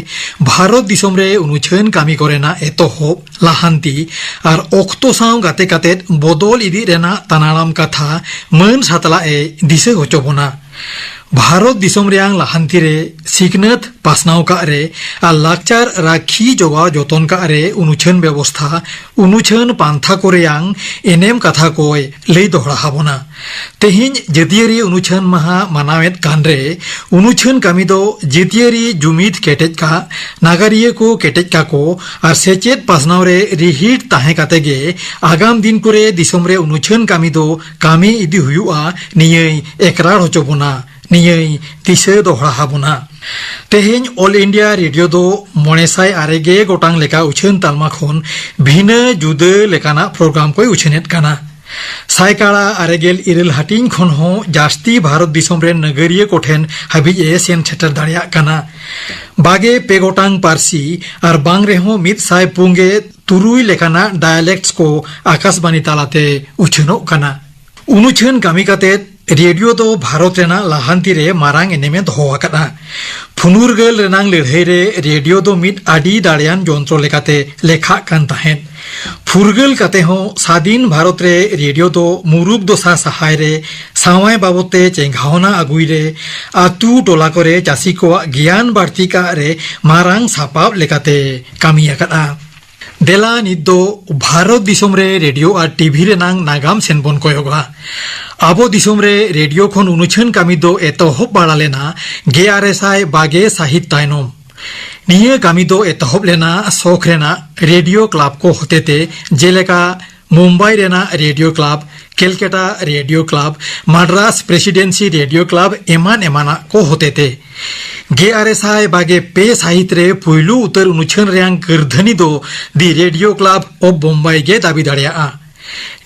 ᱵᱷᱟᱨᱚᱛ ᱫᱤᱥᱚᱢ ᱨᱮ ᱩᱱᱩᱪᱷᱟᱹᱱ ᱠᱟᱹᱢᱤ ᱠᱚᱨᱮᱱᱟᱜ ᱮᱛᱚᱦᱚᱵ, ᱞᱟᱦᱟᱱᱛᱤ ᱟᱨ ᱚᱠᱛᱚ ᱥᱟᱶ ᱜᱟᱛᱮ ᱠᱟᱛᱮᱫ ᱵᱚᱫᱚᱞ ᱤᱫᱤᱜ ᱨᱮᱱᱟᱜ ᱛᱟᱱᱟᱲᱟᱢ ᱠᱟᱛᱷᱟ ᱢᱟᱹᱱ ᱥᱟᱛᱞᱟᱜ ᱮ ᱫᱤᱥᱟᱹ ᱦᱚᱪᱚ ᱵᱚᱱᱟ᱾ ᱵᱷᱟᱨᱚᱛ ᱫᱤᱥᱚᱢ ᱨᱮᱭᱟᱝ ᱞᱟᱦᱟᱱᱛᱤ ᱨᱮ ᱥᱤᱠᱷᱱᱟᱹᱛ ᱯᱟᱥᱱᱟᱣ ᱠᱟᱜ ᱨᱮ ᱟᱨ ᱞᱟᱠᱪᱟᱨ ᱨᱟᱹᱠᱷᱤ ᱡᱚᱜᱟᱣ ᱡᱚᱛᱚᱱ ᱠᱟᱜ ᱨᱮ ᱩᱱᱩᱪᱷᱟᱹᱱ ᱵᱮᱵᱚᱥᱛᱷᱟ, ᱩᱱᱩᱪᱷᱟᱹᱱ ᱯᱟᱱᱛᱷᱟ ᱠᱚ ᱨᱮᱭᱟᱝ ᱮᱱᱮᱢ ᱠᱟᱛᱷᱟ ᱠᱚᱭ ᱞᱟᱹᱭ ᱫᱚᱦᱲᱟ ᱟᱵᱚᱱᱟ᱾ ᱛᱮᱦᱮᱧ ᱡᱟᱹᱛᱤᱭᱟᱹᱨᱤ ᱩᱱᱩᱪᱷᱟᱹᱱ ᱢᱟᱦᱟ ᱢᱟᱱᱟᱣᱮᱫ ᱠᱟᱱ ᱨᱮ ᱩᱱᱩᱪᱷᱟᱹᱱ ᱠᱟᱹᱢᱤ ᱫᱚ ᱡᱟᱹᱛᱤᱭᱟᱹᱨᱤ ᱡᱩᱢᱤᱫ ᱠᱮᱴᱮᱡ ᱠᱟᱜ, ᱱᱟᱜᱟᱨᱤᱭᱟᱹ ᱠᱚ ᱠᱮᱴᱮᱡ ᱠᱟᱠᱚ ᱟᱨ ᱥᱮᱪᱮᱫ ᱯᱟᱥᱱᱟᱣ ᱨᱮ ᱨᱤᱦᱤᱴ ᱛᱟᱦᱮᱸ ᱠᱟᱛᱮ ᱜᱮ ᱟᱜᱟᱢ ᱫᱤᱱ ᱠᱚᱨᱮ ᱫᱤᱥᱚᱢ ᱨᱮ ᱩᱱᱩᱪᱷᱟᱹᱱ ᱠᱟᱹᱢᱤ ᱫᱚ ᱠᱟᱹᱢᱤ ᱤᱫᱤ ᱦᱩᱭᱩᱜᱼᱟ, ᱱᱤᱭᱟᱹᱭ ᱮᱠᱨᱟᱲ ᱦᱚᱪᱚ ᱵᱚᱱᱟ᱾ ᱱᱤᱭᱟᱹᱭ ᱫᱤᱥᱟᱹ ᱫᱚᱦᱲᱟ ᱟᱵᱚᱱᱟ᱾ ᱛᱮᱦᱮᱧ ᱚᱞ ᱤᱱᱰᱤᱭᱟ ᱨᱮᱰᱤᱭᱳ ᱫᱚ ᱢᱚᱬᱮ ᱥᱟᱭ ᱟᱨᱮ ᱜᱮ ᱜᱚᱴᱟᱝ ᱞᱮᱠᱟ ᱩᱪᱷᱟᱹᱱ ᱛᱟᱞᱢᱟ ᱠᱷᱚᱱ ᱵᱷᱤᱱᱟᱹ ᱡᱩᱫᱟᱹ ᱞᱮᱠᱟᱱᱟᱜ ᱯᱨᱳᱜᱨᱟᱢ ᱠᱚᱭ ᱩᱪᱷᱟᱹᱱᱮᱫ ᱠᱟᱱᱟ᱾ ᱥᱟᱭᱠᱟᱲᱟ ᱟᱨᱮ ᱜᱮᱞ ᱤᱨᱟᱹᱞ ᱦᱟᱹᱴᱤᱧ ᱠᱷᱚᱱ ᱦᱚᱸ ᱡᱟᱹᱥᱛᱤ ᱵᱷᱟᱨᱚᱛ ᱫᱤᱥᱚᱢ ᱨᱮᱱ ᱱᱟᱜᱟᱹᱨᱤᱭᱟᱹ ᱠᱚᱴᱷᱮᱱ ᱦᱟᱹᱵᱤᱡ ᱮ ᱥᱮᱱ ᱥᱮᱴᱮᱨ ᱫᱟᱲᱮᱭᱟᱜ ᱠᱟᱱᱟ᱾ ᱵᱟᱜᱮ ᱯᱮ ᱜᱚᱴᱟᱝ ᱯᱟᱹᱨᱥᱤ ᱟᱨ ᱵᱟᱝ ᱨᱮᱦᱚᱸ ᱢᱤᱫ ᱥᱟᱭ ᱯᱩᱱ ᱜᱮ ᱛᱩᱨᱩᱭ ᱞᱮᱠᱟᱱᱟᱜ ᱰᱟᱭᱟᱞᱮᱠᱴᱥ ᱠᱚ ᱟᱠᱟᱥᱵᱟᱱᱤ ᱛᱟᱞᱟᱛᱮ ᱩᱪᱷᱟᱹᱱᱚᱜ ᱠᱟᱱᱟ᱾ ᱩᱱᱩᱪᱷᱟᱹᱱ ᱠᱟᱹᱢᱤ ᱠᱟᱛᱮ ᱨᱮᱰᱤᱭᱳ ᱫᱚ ᱵᱷᱟᱨᱚᱛ ᱨᱮᱱᱟᱜ ᱞᱟᱦᱟᱱᱛᱤ ᱨᱮ ᱢᱟᱨᱟᱝ ᱮᱱᱮᱢᱮ ᱫᱚᱦᱚ ᱟᱠᱟᱫᱼᱟ᱾ ᱯᱷᱩᱱᱩᱨᱜᱟᱹᱞ ᱨᱮᱱᱟᱝ ᱞᱟᱹᱲᱦᱟᱹᱭ ᱨᱮ ᱨᱮᱰᱤᱭᱳ ᱫᱚ ᱢᱤᱫ ᱟᱹᱰᱤ ᱫᱟᱲᱮᱭᱟᱱ ᱡᱚᱱᱛᱨᱚ ᱞᱮᱠᱟᱛᱮ ᱞᱮᱠᱷᱟᱜ ᱠᱟᱱ ᱛᱟᱦᱮᱸᱫ᱾ ᱯᱷᱩᱨᱜᱟᱹᱞ ᱠᱟᱛᱮ ᱦᱚᱸ ᱥᱟᱫᱷᱤᱱ ᱵᱷᱟᱨᱚᱛ ᱨᱮ ᱨᱮᱰᱤᱭᱳ ᱫᱚ ᱢᱩᱨᱩᱠ ᱫᱚᱥᱟ ᱥᱟᱦᱟᱭ ᱨᱮ, ᱥᱟᱶᱟᱭ ᱵᱟᱵᱚᱫ ᱛᱮ ᱪᱮᱸᱜᱷᱟᱣᱱᱟ ᱟᱹᱜᱩᱭ ᱨᱮ, ᱟᱹᱛᱩ ᱴᱚᱞᱟ ᱠᱚᱨᱮ ᱪᱟᱹᱥᱤ ᱠᱚᱣᱟᱜ ᱜᱮᱭᱟᱱ ᱵᱟᱹᱲᱛᱤ ᱠᱟᱜ ᱨᱮ ᱢᱟᱨᱟᱝ ᱥᱟᱯᱟᱵ ᱞᱮᱠᱟᱛᱮ ᱠᱟᱹᱢᱤ ᱟᱠᱟᱫᱼᱟ᱾ ᱫᱮᱞᱟ ᱱᱤᱛ ᱫᱚ ᱵᱷᱟᱨᱚᱛ ᱫᱤᱥᱚᱢ ᱨᱮ ᱨᱮᱰᱤᱭᱳ ᱟᱨ ᱴᱤᱵᱷᱤ ᱨᱮᱱᱟᱝ ᱱᱟᱜᱟᱢ ᱥᱮᱱ ᱵᱚᱱ ᱠᱚᱭᱚᱜᱟ᱾ ᱟᱵᱚ ᱫᱤᱥᱚᱢ ᱨᱮ ᱨᱮᱰᱤᱭᱳ ᱠᱷᱚᱱ ᱩᱱᱩᱪᱷᱟᱹᱱ ᱠᱟᱹᱢᱤ ᱫᱚ ᱮᱛᱚᱦᱚᱵ ᱵᱟᱲᱟ ᱞᱮᱱᱟ ᱜᱮᱞ ᱟᱨᱮ ᱥᱟᱭ ᱵᱟᱜᱮ ᱥᱟᱹᱦᱤᱛ ᱛᱟᱭᱱᱚᱢ᱾ ᱱᱤᱭᱟᱹ ᱠᱟᱹᱢᱤ ᱫᱚ ᱮᱛᱚᱦᱚᱵ ᱞᱮᱱᱟ ᱥᱚᱠ ᱨᱮᱱᱟᱜ ᱨᱮᱰᱤᱭᱳ ᱠᱞᱟᱵᱽ ᱠᱚ ᱦᱚᱛᱮᱛᱮ, ᱡᱮᱞᱮᱠᱟ ᱢᱩᱢᱵᱟᱭ ᱨᱮᱱᱟᱜ radio club, Calcutta radio club, Madras presidency radio club ᱮᱢᱟᱱ ᱮᱢᱟᱱᱟᱜ ᱠᱚ ᱦᱚᱛᱮᱛᱮ᱾ ᱜᱮᱞ ᱟᱨᱮ ᱥᱟᱭ ᱵᱟᱜᱮ ᱯᱮ ᱥᱟᱹᱦᱤᱛ ᱨᱮ ᱯᱩᱭᱞᱩ ᱩᱛᱟᱹᱨ ᱩᱱᱩᱪᱷᱟᱹᱱ ᱨᱮᱭᱟᱝ ᱠᱟᱹᱨᱫᱷᱟᱹᱱᱤ ᱫᱚ The Radio Club of Bombay ᱜᱮ ᱫᱟᱹᱵᱤ ᱫᱟᱲᱮᱭᱟᱜᱼᱟ᱾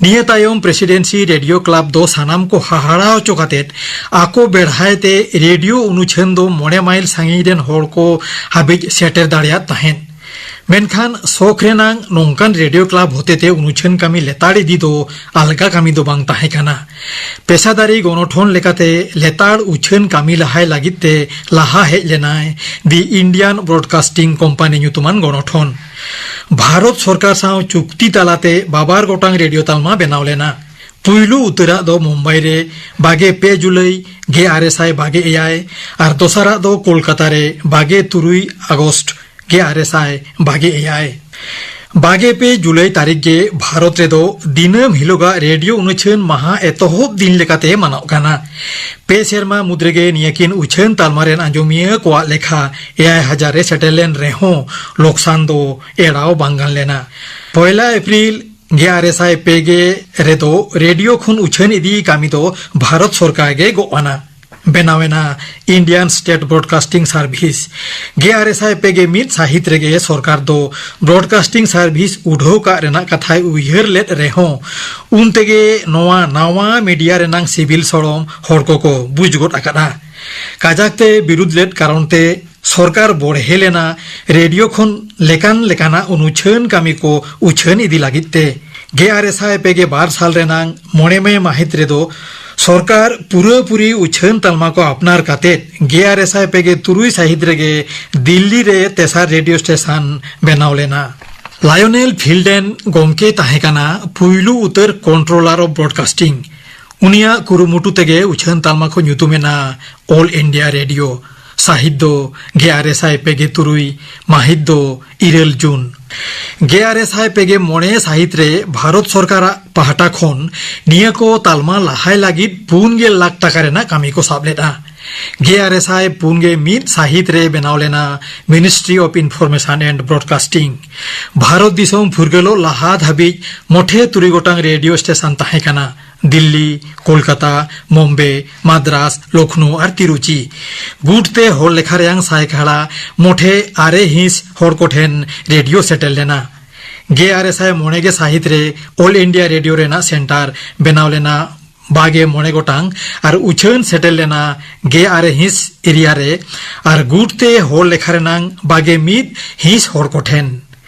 ᱱᱤᱭᱟᱹ ᱛᱟᱭᱚᱢ ᱯᱨᱮᱥᱤᱰᱮᱱᱥᱤ ᱨᱮᱰᱤᱭᱳ ᱠᱞᱟᱵᱽ ᱫᱚ ᱥᱟᱱᱟᱢ ᱠᱚ ᱦᱟᱦᱟᱲᱟ ᱦᱚᱪᱚ ᱠᱟᱛᱮ ᱟᱠᱚ ᱵᱮᱲᱦᱟᱭ ᱛᱮ ᱨᱮᱰᱤᱭᱳ ᱩᱱᱩᱪᱷᱟᱹᱱ ᱫᱚ ᱢᱚᱬᱮ ᱢᱟᱭᱤᱞ ᱥᱟᱺᱜᱤᱧ ᱨᱮᱱ ᱦᱚᱲ ᱠᱚ ᱦᱟᱹᱵᱤᱡ ᱥᱮᱴᱮᱨ ᱫᱟᱲᱮᱭᱟᱫ ᱛᱟᱦᱮᱸᱫ᱾ ᱢᱮᱱᱠᱷᱟᱱ ᱥᱚᱠ ᱨᱮᱱᱟᱝ ᱱᱚᱝᱠᱟᱱ ᱨᱮᱰᱤᱭᱳ ᱠᱞᱟᱵᱽ ᱦᱚᱛᱮᱛᱮ ᱩᱱᱩᱪᱷᱟᱹᱱ ᱠᱟᱹᱢᱤ ᱞᱮᱛᱟᱲ ᱤᱫᱤ ᱫᱚ ᱟᱞᱜᱟ ᱠᱟᱹᱢᱤ ᱫᱚ ᱵᱟᱝ ᱛᱟᱦᱮᱸ ᱠᱟᱱᱟ᱾ ᱯᱮᱥᱟᱫᱟᱨᱤ ᱜᱚᱱᱚᱴᱷᱚᱱ ᱞᱮᱠᱟᱛᱮ ᱞᱮᱛᱟᱲ ᱩᱪᱷᱟᱹᱱ ᱠᱟᱹᱢᱤ ᱞᱟᱦᱟᱭ ᱞᱟᱹᱜᱤᱫ ᱛᱮ ᱞᱟᱦᱟ ᱦᱮᱡ ᱞᱮᱱᱟᱭ The Indian Broadcasting Company ᱧᱩᱛᱩᱢᱟᱱ ᱜᱚᱱᱚᱴᱷᱚᱱ᱾ ᱵᱷᱟᱨᱚᱛ ᱥᱚᱨᱠᱟᱨ ᱥᱟᱶ ᱪᱩᱠᱛᱤ ᱛᱟᱞᱟᱛᱮ ᱵᱟᱵᱟᱨ ᱜᱚᱴᱟᱝ ᱨᱮᱰᱤᱭᱳ ᱛᱟᱞᱢᱟ ᱵᱮᱱᱟᱣ ᱞᱮᱱᱟ᱾ ᱯᱩᱭᱞᱩ ᱩᱛᱟᱹᱨᱟᱜ ᱫᱚ ᱢᱩᱢᱵᱟᱭ ᱨᱮ ᱵᱟᱜᱮ ᱯᱮ ᱡᱩᱞᱟᱭ ᱜᱮᱞ ᱟᱨᱮ ᱥᱟᱭ ᱵᱟᱜᱮ ᱮᱭᱟᱭ ᱟᱨ ᱫᱚᱥᱟᱨᱟᱜ ᱫᱚ ᱠᱳᱞᱠᱟᱛᱟ ᱨᱮ ᱵᱟᱜᱮ ᱛᱩᱨᱩᱭ ᱟᱜᱚᱥᱴ ᱜᱮᱞ ᱟᱨᱮ ᱥᱟᱭ ᱵᱟᱜᱮ ᱮᱭᱟᱭ᱾ ᱵᱟᱜᱮ ᱯᱮ ᱡᱩᱞᱟᱭ ᱛᱟᱹᱨᱤᱠᱷ ᱜᱮ ᱵᱷᱟᱨᱚᱛ ᱨᱮᱫᱚ ᱫᱤᱱᱟᱹᱢ ᱦᱤᱞᱳᱜᱟᱜ ᱨᱮᱰᱤᱭᱳ ᱩᱱᱩᱪᱷᱟᱹᱱ ᱢᱟᱦᱟ ᱮᱛᱚᱦᱚᱵ ᱫᱤᱱ ᱞᱮᱠᱟᱛᱮ ᱢᱟᱱᱟᱣ ᱠᱟᱱᱟ᱾ ᱯᱮ ᱥᱮᱨᱢᱟ ᱢᱩᱫᱽ ᱨᱮᱜᱮ ᱱᱤᱭᱟᱹᱠᱤᱱ ᱩᱪᱷᱟᱹᱱ ᱛᱟᱞᱢᱟ ᱨᱮᱱ ᱟᱸᱡᱚᱢᱤᱭᱟᱹ ᱠᱚᱣᱟᱜ ᱞᱮᱠᱷᱟ ᱮᱭᱟᱭ ᱦᱟᱡᱟᱨ ᱨᱮ ᱥᱮᱴᱮᱨ ᱞᱮᱱ ᱨᱮᱦᱚᱸ ᱞᱚᱠᱥᱟᱱ ᱫᱚ ᱮᱲᱟᱣ ᱵᱟᱝ ᱜᱟᱱ ᱞᱮᱱᱟ᱾ ᱯᱚᱭᱞᱟ ᱮᱯᱨᱤᱞ ᱜᱮᱞ ᱟᱨᱮ ᱥᱟᱭ ᱯᱮ ᱜᱮ ᱨᱮᱫᱚ ᱨᱮᱰᱤᱭᱳ ᱠᱷᱚᱱ ᱩᱪᱷᱟᱹᱱ ᱤᱫᱤ ᱠᱟᱹᱢᱤ ᱫᱚ ᱵᱷᱟᱨᱚᱛ ᱥᱚᱨᱠᱟᱨ ᱜᱮ ᱜᱚᱜ ᱟᱱᱟ᱾ ᱵᱮᱱᱟᱣ ᱮᱱᱟ Indian State Broadcasting Service᱾ ᱜᱮᱞ ᱟᱨᱮ ᱥᱟᱭ ᱯᱮ ᱜᱮᱞ ᱢᱤᱫ ᱥᱟᱹᱦᱤᱛ ᱨᱮᱜᱮ ᱥᱚᱨᱠᱟᱨ ᱫᱚ Broadcasting Service ᱩᱰᱷᱟᱹᱣ ᱠᱟᱜ ᱨᱮᱱᱟᱜ ᱠᱟᱛᱷᱟᱭ ᱩᱭᱦᱟᱹᱨ ᱞᱮᱫ ᱨᱮᱦᱚᱸ, ᱩᱱ ᱛᱮᱜᱮ ᱱᱚᱣᱟ ᱱᱟᱣᱟ ᱢᱤᱰᱤᱭᱟ ᱨᱮᱱᱟᱝ ᱥᱤᱵᱤᱞ ᱥᱚᱲᱚᱢ ᱦᱚᱲ ᱠᱚᱠᱚ ᱵᱩᱡᱽ ᱜᱚᱫ ᱟᱠᱟᱫᱼᱟ᱾ ᱠᱟᱡᱟᱠ ᱛᱮ ᱵᱤᱨᱩᱫᱽ ᱞᱮᱫ ᱠᱟᱨᱚᱱ ᱛᱮ ᱥᱚᱨᱠᱟᱨ ᱵᱚᱲᱦᱮ ᱞᱮᱱᱟ ᱨᱮᱰᱤᱭᱳ ᱠᱷᱚᱱ ᱞᱮᱠᱟᱱ ᱞᱮᱠᱟᱱᱟᱜ ᱩᱱᱩᱪᱷᱟᱹᱱ ᱠᱟᱹᱢᱤ ᱠᱚ ᱩᱪᱷᱟᱹᱱ ᱤᱫᱤ ᱞᱟᱹᱜᱤᱫ ᱛᱮ᱾ ᱜᱮᱞ ᱟᱨᱮ ᱥᱟᱭ ᱯᱮ ᱜᱮᱞ ᱵᱟᱨ ᱥᱟᱞ ᱨᱮᱱᱟᱝ ᱢᱚᱬᱮ ᱢᱮ ᱢᱟᱹᱦᱤᱛ ᱨᱮᱫᱚ ᱥᱚᱨᱠᱟᱨ ᱯᱩᱨᱟᱹᱯᱩᱨᱤ ᱩᱪᱷᱟᱹᱱ ᱛᱟᱞᱢᱟ ᱠᱚ ᱟᱯᱱᱟᱨ ᱠᱟᱛᱮ ᱜᱮᱞ ᱟᱨᱮ ᱥᱟᱭ ᱯᱮ ᱜᱮᱞ ᱛᱩᱨᱩᱭ ᱥᱟᱹᱦᱤᱛ ᱨᱮᱜᱮ ᱫᱤᱞᱞᱤ ᱨᱮ ᱛᱮᱥᱟᱨ ᱨᱮᱰᱤᱭᱳ ᱥᱴᱮᱥᱚᱱ ᱵᱮᱱᱟᱣ ᱞᱮᱱᱟ᱾ ᱞᱟᱭᱚᱱᱮᱞ ᱯᱷᱤᱞᱰᱮᱱ ᱜᱚᱢᱠᱮ ᱛᱟᱦᱮᱸ ᱠᱟᱱᱟ ᱯᱩᱭᱞᱩ ᱩᱛᱟᱹᱨ Controller of Broadcasting᱾ ᱩᱱᱤᱭᱟᱜ ᱠᱩᱨᱩᱢᱩᱴᱩ ᱛᱮᱜᱮ ᱩᱪᱷᱟᱹᱱ ᱛᱟᱞᱢᱟ ᱠᱚ ᱧᱩᱛᱩᱢ ᱮᱱᱟ All India Radio᱾ ᱥᱟᱹᱦᱤᱛ ᱫᱚ ᱜᱮᱞ ᱟᱨᱮ ᱥᱟᱭ ᱯᱮ ᱜᱮᱞ ᱛᱩᱨᱩᱭ, ᱢᱟᱹᱦᱤᱛ ᱫᱚ ᱤᱨᱟᱹᱞ ᱡᱩᱱ᱾ ᱜᱮᱞ ᱟᱨᱮ ᱥᱟᱭ ᱯᱮ ᱜᱮᱞ ᱢᱚᱬᱮ ᱥᱟᱹᱦᱤᱛ ᱨᱮ ᱵᱷᱟᱨᱚᱛ ᱥᱚᱨᱠᱟᱨᱟᱜ ᱯᱟᱦᱴᱟ ᱠᱷᱚᱱ ᱱᱤᱭᱟᱹ ᱠᱚ ᱛᱟᱞᱢᱟ ᱞᱟᱦᱟᱭ ᱞᱟᱹᱜᱤᱫ ᱯᱩᱱ ᱜᱮᱞ ᱞᱟᱠᱷ ᱴᱟᱠᱟ ᱨᱮᱱᱟᱜ ᱠᱟᱹᱢᱤ ᱠᱚ ᱥᱟᱵ ᱞᱮᱫᱼᱟ᱾ ᱜᱮᱞ ᱟᱨᱮ ᱥᱟᱭ ᱯᱩᱱ ᱜᱮᱞ ᱢᱤᱫ ᱥᱟᱹᱦᱤᱛ ᱨᱮ ᱵᱮᱱᱟᱣ ᱞᱮᱱᱟ Ministry of Information and Broadcasting᱾ Bharat ᱫᱤᱥᱚᱢ ᱯᱷᱩᱨᱜᱟᱹᱞᱚᱜ ᱞᱟᱦᱟ ᱫᱷᱟᱹᱵᱤᱡ ᱢᱚᱴᱷᱮ ᱛᱩᱨᱩᱭ ᱜᱚᱴᱟᱝ ᱨᱮᱰᱤᱭᱳ ᱥᱴᱮᱥᱚᱱ ᱛᱟᱦᱮᱸ ᱠᱟᱱᱟ: ᱫᱤᱞᱞᱤ, ᱠᱳᱞᱠᱟᱛᱟ, ᱢᱚᱢᱵᱮ, ᱢᱟᱫᱽᱨᱟᱥ, ᱞᱚᱠᱷᱱᱳ ᱟᱨ ᱛᱤᱨᱩᱪᱤ᱾ ᱜᱩᱴ ᱛᱮ ᱦᱚᱲ ᱞᱮᱠᱷᱟ ᱨᱮᱭᱟᱝ ᱥᱟᱭᱠᱟᱲᱟ ᱢᱚᱴᱷᱮ ᱟᱨᱮ ᱦᱤᱸᱥ ᱦᱚᱲ ᱠᱚᱴᱷᱮᱱ ᱨᱮᱰᱤᱭᱳ ᱥᱮᱴᱮᱨ ᱞᱮᱱᱟ᱾ ᱜᱮᱞ ᱟᱨᱮ ᱥᱟᱭ ᱢᱚᱬᱮ ᱜᱮ ᱥᱟᱹᱦᱤᱛ ᱨᱮ All India Radio ᱨᱮᱱᱟᱜ ᱥᱮᱱᱴᱟᱨ ᱵᱮᱱᱟᱣ ᱞᱮᱱᱟ ᱵᱟᱜᱮ ᱢᱚᱬᱮ ᱜᱚᱴᱟᱝ ᱟᱨ ᱩᱪᱷᱟᱹᱱ ᱥᱮᱴᱮᱨ ᱞᱮᱱᱟ ᱜᱮᱞ ᱟᱨᱮ ᱦᱤᱸᱥ ᱮᱨᱤᱭᱟ ᱨᱮ ᱟᱨ ᱜᱩᱴ ᱛᱮ ᱦᱚᱲ ᱞᱮᱠᱷᱟ ᱨᱮᱱᱟᱝ ᱵᱟᱜᱮ ᱢᱤᱫ ᱦᱤᱸᱥ ᱦᱚᱲ ᱠᱚᱴᱷᱮᱱ᱾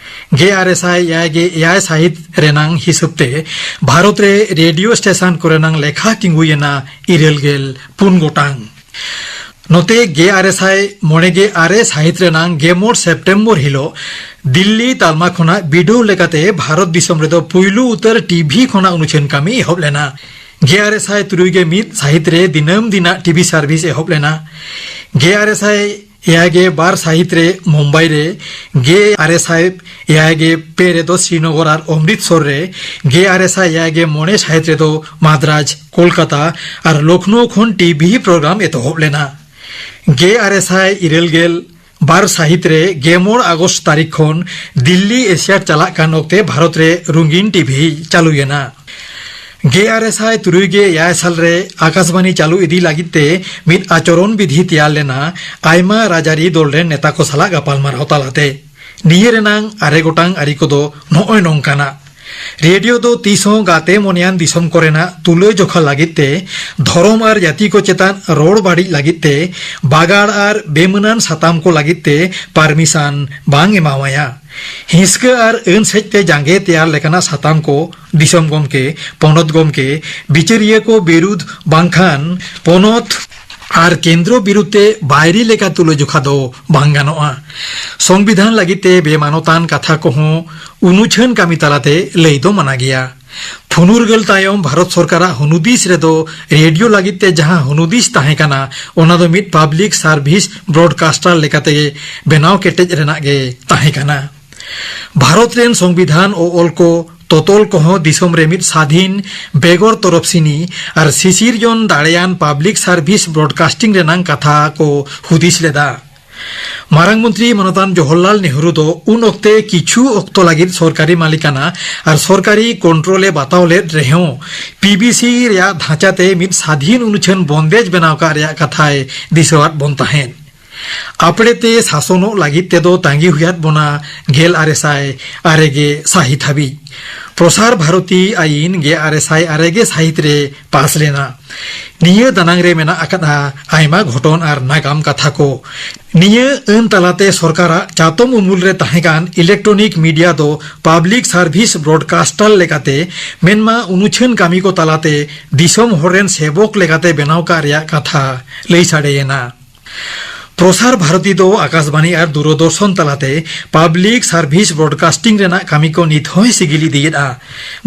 ᱜᱮᱞ ᱟᱨᱮ ᱥᱟᱭ ᱮᱭᱟᱭ ᱜᱮᱞ ᱮᱭᱟᱭ ᱥᱟᱹᱦᱤᱛ ᱨᱮᱱᱟᱝ ᱦᱤᱥᱟᱹᱵ ᱛᱮ ᱵᱷᱟᱨᱚᱛ ᱨᱮ ᱨᱮᱰᱤᱭᱳ ᱥᱴᱮᱥᱚᱱ ᱠᱚᱨᱮᱱᱟᱝ ᱞᱮᱠᱷᱟ ᱛᱤᱸᱜᱩᱭᱮᱱᱟ ᱤᱨᱟᱹᱞ ᱜᱮᱞ ᱯᱩᱱ ᱜᱚᱴᱟᱝ᱾ ᱱᱚᱛᱮ ᱜᱮᱞ ᱟᱨᱮ ᱥᱟᱭ ᱢᱚᱬᱮ ᱜᱮᱞ ᱟᱨᱮ ᱥᱟᱹᱦᱤᱛ ᱨᱮᱱᱟᱝ ᱜᱮᱞ ᱢᱚᱬᱮ ᱥᱮᱯᱴᱮᱢᱵᱚᱨ ᱦᱤᱞᱳᱜ ᱫᱤᱞᱞᱤ ᱛᱟᱞᱢᱟ ᱠᱷᱚᱱᱟᱜ ᱵᱤᱰᱟᱹᱣ ᱞᱮᱠᱟᱛᱮ ᱵᱷᱟᱨᱚᱛ ᱫᱤᱥᱚᱢ ᱨᱮᱫᱚ ᱯᱩᱭᱞᱩ ᱩᱛᱟᱹᱨ ᱴᱤᱵᱷᱤ ᱠᱷᱚᱱᱟᱜ ᱩᱱᱩᱪᱷᱟᱹᱱ ᱠᱟᱹᱢᱤ ᱮᱦᱚᱵ ᱞᱮᱱᱟ᱾ ᱜᱮᱞ ᱟᱨᱮ ᱥᱟᱭ ᱛᱩᱨᱩᱭ ᱜᱮᱞ ᱢᱤᱫ ᱥᱟᱹᱦᱤᱛ ᱨᱮ ᱫᱤᱱᱟᱹᱢ ᱫᱤᱱᱟᱜ ᱴᱤᱵᱷᱤ ᱥᱟᱨᱵᱷᱤᱥ ᱮᱦᱚᱵ ᱞᱮᱱᱟ᱾ ᱜᱮᱞ ᱟᱨᱮ ᱥᱟᱭ ᱮᱭᱟᱭ ᱜᱮᱞ ᱵᱟᱨ ᱥᱟᱹᱦᱤᱛ ᱨᱮ ᱢᱩᱢᱵᱟᱭ ᱨᱮ, ᱜᱮᱞ ᱟᱨᱮ ᱥᱟᱭ ᱮᱭᱟᱭ ᱜᱮᱞ ᱯᱮ ᱨᱮᱫᱚ ᱥᱨᱤᱱᱚᱜᱚᱨ ᱟᱨ ᱚᱢᱨᱤᱛᱥᱚᱨ ᱨᱮ, ᱜᱮᱞ ᱟᱨᱮ ᱥᱟᱭ ᱮᱭᱟᱭ ᱜᱮᱞ ᱢᱚᱬᱮ ᱥᱟᱹᱦᱤᱛ ᱨᱮᱫᱚ ᱢᱟᱫᱽᱨᱟᱡᱽ, ᱠᱳᱞᱠᱟᱛᱟ ᱟᱨ ᱞᱚᱠᱷᱱᱳ ᱠᱷᱚᱱ ᱴᱤᱵᱷᱤ ᱯᱨᱳᱜᱨᱟᱢ ᱮᱛᱚᱦᱚᱵ ᱞᱮᱱᱟ᱾ ᱜᱮᱞ ᱟᱨᱮ ᱥᱟᱭ ᱤᱨᱟᱹᱞ ᱜᱮᱞ ᱵᱟᱨ ᱥᱟᱹᱦᱤᱛ ᱨᱮ ᱜᱮᱞ ᱢᱚᱬᱮ ᱟᱜᱚᱥᱴ ᱛᱟᱹᱨᱤᱠᱷ ᱠᱷᱚᱱ ᱫᱤᱞᱞᱤ ᱮᱥᱤᱭᱟᱰ ᱪᱟᱞᱟᱜ ᱠᱟᱱ ᱚᱠᱛᱮ ᱵᱷᱟᱨᱚᱛ ᱨᱮ ᱨᱚᱝᱜᱤᱱ ᱴᱤᱵᱷᱤ ᱪᱟᱹᱞᱩᱭᱮᱱᱟ᱾ ᱜᱮᱞ ᱟᱨᱮ ᱥᱟᱭ ᱛᱩᱨᱩᱭ ᱜᱮᱞ ᱮᱭᱟᱭ ᱥᱟᱞ ᱨᱮ ᱟᱠᱟᱥᱵᱟᱱᱤ ᱪᱟᱹᱞᱩ ᱤᱫᱤ ᱞᱟᱹᱜᱤᱫ ᱛᱮ ᱢᱤᱫ ᱟᱪᱚᱨᱚᱱ ᱵᱤᱫᱷᱤ ᱛᱮᱭᱟᱨ ᱞᱮᱱᱟ ᱟᱭᱢᱟ ᱨᱟᱡᱽᱟᱹᱨᱤ ᱫᱚᱞ ᱨᱮᱱ ᱱᱮᱛᱟ ᱠᱚ ᱥᱟᱞᱟᱜ ᱜᱟᱯᱟᱞᱢᱟᱨᱟᱣ ᱛᱟᱞᱟᱛᱮ᱾ ᱱᱤᱭᱟᱹ ᱨᱮᱱᱟᱝ ᱟᱨᱮ ᱜᱚᱴᱟᱝ ᱟᱹᱨᱤ ᱠᱚᱫᱚ ᱱᱚᱜᱼᱚᱭ ᱱᱚᱝᱠᱟᱱᱟ᱾ ᱨᱮᱰᱤᱭᱳ ᱫᱚ ᱛᱤᱥ ᱦᱚᱸ ᱜᱟᱛᱮ ᱢᱚᱱᱮᱭᱟᱱ ᱫᱤᱥᱚᱢ ᱠᱚᱨᱮᱱᱟᱜ ᱛᱩᱞᱟᱹ ᱡᱚᱠᱷᱟ ᱞᱟᱹᱜᱤᱫ ᱛᱮ, ᱫᱷᱚᱨᱚᱢ ᱟᱨ ᱡᱟᱹᱛᱤ ᱠᱚ ᱪᱮᱛᱟᱱ ᱨᱚᱲ ᱵᱟᱹᱲᱤᱡ ᱞᱟᱹᱜᱤᱫ ᱛᱮ, ᱵᱟᱜᱟᱲ ᱟᱨ ᱵᱮᱢᱟᱹᱱᱟᱱ ᱥᱟᱛᱟᱢ ᱠᱚ ᱞᱟᱹᱜᱤᱫ ᱛᱮ ᱯᱟᱨᱢᱤᱥᱟᱱ ᱵᱟᱝ ᱮᱢᱟᱣᱟᱭᱟ᱾ ᱦᱤᱸᱥᱠᱟᱹ ᱟᱨ ᱟᱹᱱ ᱥᱮᱫ ᱛᱮ ᱡᱟᱸᱜᱮ ᱛᱮᱭᱟᱨ ᱞᱮᱠᱟᱱᱟᱜ ᱥᱟᱛᱟᱢ ᱠᱚ ᱫᱤᱥᱚᱢ ᱜᱚᱢᱠᱮ, ᱯᱚᱱᱚᱛ ᱜᱚᱢᱠᱮ, ᱵᱤᱪᱟᱹᱨᱤᱭᱟᱹ ᱠᱚ ᱵᱤᱨᱩᱫᱷ ᱵᱟᱝᱠᱷᱟᱱ ᱯᱚᱱᱚᱛ ᱟᱨ ᱠᱮᱱᱫᱨᱚ ᱵᱤᱨᱩᱫᱷ ᱛᱮ ᱵᱟᱭᱨᱤ ᱞᱮᱠᱟ ᱛᱩᱞᱟᱹᱡᱚᱠᱷᱟ ᱫᱚ ᱵᱟᱝ ᱜᱟᱱᱚᱜᱼᱟ᱾ ᱥᱚᱝᱵᱤᱫᱷᱟᱱ ᱞᱟᱹᱜᱤᱫ ᱛᱮ ᱵᱮᱢᱟᱱᱚᱛᱟᱱ ᱠᱟᱛᱷᱟ ᱠᱚᱦᱚᱸ ᱩᱱᱩᱪᱷᱟᱹᱱ ᱠᱟᱹᱢᱤ ᱛᱟᱞᱟᱛᱮ ᱞᱟᱹᱭ ᱫᱚ ᱢᱟᱱᱟ ᱜᱮᱭᱟ᱾ ᱯᱷᱩᱱᱩᱨᱜᱟᱹᱞ ᱛᱟᱭᱚᱢ ᱵᱷᱟᱨᱚᱛ ᱥᱚᱨᱠᱟᱨᱟᱜ ᱦᱩᱱᱩᱫᱤᱥ ᱨᱮᱫᱚ ᱨᱮᱰᱤᱭᱳ ᱞᱟᱹᱜᱤᱫ ᱛᱮ ᱡᱟᱦᱟᱸ ᱦᱩᱱᱩᱫᱤᱥ ᱛᱟᱦᱮᱸ ᱠᱟᱱᱟ, ᱚᱱᱟ ᱫᱚ ᱢᱤᱫ ᱯᱟᱵᱽᱞᱤᱠ ᱥᱟᱨᱵᱷᱤᱥ ᱵᱨᱚᱰᱠᱟᱥᱴᱟᱨ ᱞᱮᱠᱟᱛᱮ ᱵᱮᱱᱟᱣ ᱠᱮᱴᱮᱡ ᱨᱮᱱᱟᱜ ᱜᱮ ᱛᱟᱦᱮᱸ ᱠᱟᱱᱟ᱾ ᱵᱷᱟᱨᱚᱛ ᱨᱮᱱ ᱥᱚᱝᱵᱤᱫᱷᱟᱱ ᱚᱞ ᱠᱚ, ᱛᱚᱛᱚᱞ ᱠᱚᱦᱚᱸ ᱫᱤᱥᱚᱢ ᱨᱮ ᱢᱤᱫ ᱥᱟᱫᱷᱤᱱ, ᱵᱮᱜᱚᱨ ᱛᱚᱨᱚᱯᱥᱤᱱᱤ ᱟᱨ ᱥᱤᱥᱤᱨᱡᱚᱱ ᱫᱟᱲᱮᱭᱟᱱ ᱯᱟᱵᱽᱞᱤᱠ ᱥᱟᱨᱵᱷᱤᱥ ᱵᱨᱚᱰᱠᱟᱥᱴᱤᱝ ᱨᱮᱱᱟᱝ ᱠᱟᱛᱷᱟ ᱠᱚ ᱦᱩᱫᱤᱥ ᱞᱮᱫᱟ᱾ ᱢᱟᱨᱟᱝ ᱢᱚᱱᱛᱨᱤ ᱢᱟᱱᱚᱛᱟᱱ ᱡᱚᱣᱟᱦᱚᱨᱞᱟᱞ ᱱᱮᱦᱨᱩ ᱫᱚ ᱩᱱ ᱚᱠᱛᱮ ᱠᱤᱪᱷᱩ ᱚᱠᱛᱚ ᱞᱟᱹᱜᱤᱫ ᱥᱚᱨᱠᱟᱨᱤ ᱢᱟᱞᱤᱠᱟᱱᱟ ᱟᱨ ᱥᱚᱨᱠᱟᱨᱤ ᱠᱚᱱᱴᱨᱳᱞ ᱮ ᱵᱟᱛᱟᱣ ᱞᱮᱫ ᱨᱮᱦᱚᱸ, ᱯᱤᱵᱤᱥᱤ ᱨᱮᱭᱟᱜ ᱰᱷᱟᱸᱪᱟ ᱛᱮ ᱢᱤᱫ ᱥᱟᱫᱷᱤᱱ ᱩᱱᱩᱪᱷᱟᱹᱱ ᱵᱚᱱᱫᱮᱡ ᱵᱮᱱᱟᱣ ᱠᱟᱜ ᱨᱮᱭᱟᱜ ᱠᱟᱛᱷᱟᱭ ᱫᱤᱥᱟᱹᱣᱟᱫ ᱵᱚᱱ ᱛᱟᱦᱮᱸᱫ᱾ ᱟᱯᱲᱮ ᱛᱮ ᱥᱟᱥᱚᱱᱚᱜ ᱞᱟᱹᱜᱤᱫ ᱛᱮᱫᱚ ᱛᱟᱸᱜᱤ ᱦᱩᱭᱟᱫ ᱵᱚᱱᱟ ᱜᱮᱞ ᱟᱨᱮ ᱥᱟᱭ ᱟᱨᱮ ᱜᱮ ᱥᱟᱹᱦᱤᱛ ᱦᱟᱹᱵᱤᱡ᱾ ᱯᱨᱚᱥᱟᱨ ᱵᱷᱟᱨᱚᱛᱤ ᱟᱹᱭᱤᱱ ᱜᱮᱞ ᱟᱨᱮ ᱥᱟᱭ ᱟᱨᱮ ᱜᱮ ᱥᱟᱹᱦᱤᱛ ᱨᱮ ᱯᱟᱥ ᱞᱮᱱᱟ᱾ ᱱᱤᱭᱟᱹ ᱫᱟᱱᱟᱝ ᱨᱮ ᱢᱮᱱᱟᱜ ᱟᱠᱟᱫᱼᱟ ᱟᱭᱢᱟ ᱜᱷᱚᱴᱚᱱ ᱟᱨ ᱱᱟᱜᱟᱢ ᱠᱟᱛᱷᱟ ᱠᱚ᱾ ᱱᱤᱭᱟᱹ ᱟᱹᱱ ᱛᱟᱞᱟᱛᱮ ᱥᱚᱨᱠᱟᱨᱟᱜ ᱪᱟᱛᱚᱢ ᱩᱢᱩᱞ ᱨᱮ ᱛᱟᱦᱮᱸ ᱠᱟᱱ ᱤᱞᱮᱠᱴᱨᱚᱱᱤᱠ ᱢᱤᱰᱤᱭᱟ ᱫᱚ ᱯᱟᱵᱽᱞᱤᱠ ᱥᱟᱨᱵᱷᱤᱥ ᱵᱨᱚᱰᱠᱟᱥᱴᱟᱨ ᱞᱮᱠᱟᱛᱮ ᱢᱮᱱᱢᱟ ᱩᱱᱩᱪᱷᱟᱹᱱ ᱠᱟᱹᱢᱤ ᱠᱚ ᱛᱟᱞᱟᱛᱮ ᱫᱤᱥᱚᱢ ᱦᱚᱲ ᱨᱮᱱ ᱥᱮᱵᱚᱠ ᱞᱮᱠᱟᱛᱮ ᱵᱮᱱᱟᱣ ᱠᱟᱜ ᱨᱮᱭᱟᱜ ᱠᱟᱛᱷᱟ ᱞᱟᱹᱭ ᱥᱟᱰᱮᱭᱮᱱᱟ᱾ ᱯᱨᱚᱥᱟᱨ ᱵᱷᱟᱨᱚᱛᱤ ᱫᱚ ᱟᱠᱟᱥᱵᱟᱱᱤ ᱟᱨ ᱫᱩᱨᱚᱫᱚᱨᱥᱚᱱ ᱛᱟᱞᱟᱛᱮ ᱯᱟᱵᱽᱞᱤᱠ ᱥᱟᱨᱵᱷᱤᱥ ᱵᱨᱚᱰᱠᱟᱥᱴᱤᱝ ᱨᱮᱱᱟᱜ ᱠᱟᱹᱢᱤ ᱠᱚ ᱱᱤᱛ ᱦᱚᱸᱭ ᱥᱤᱜᱤᱞ ᱤᱫᱤᱭᱮᱫᱼᱟ᱾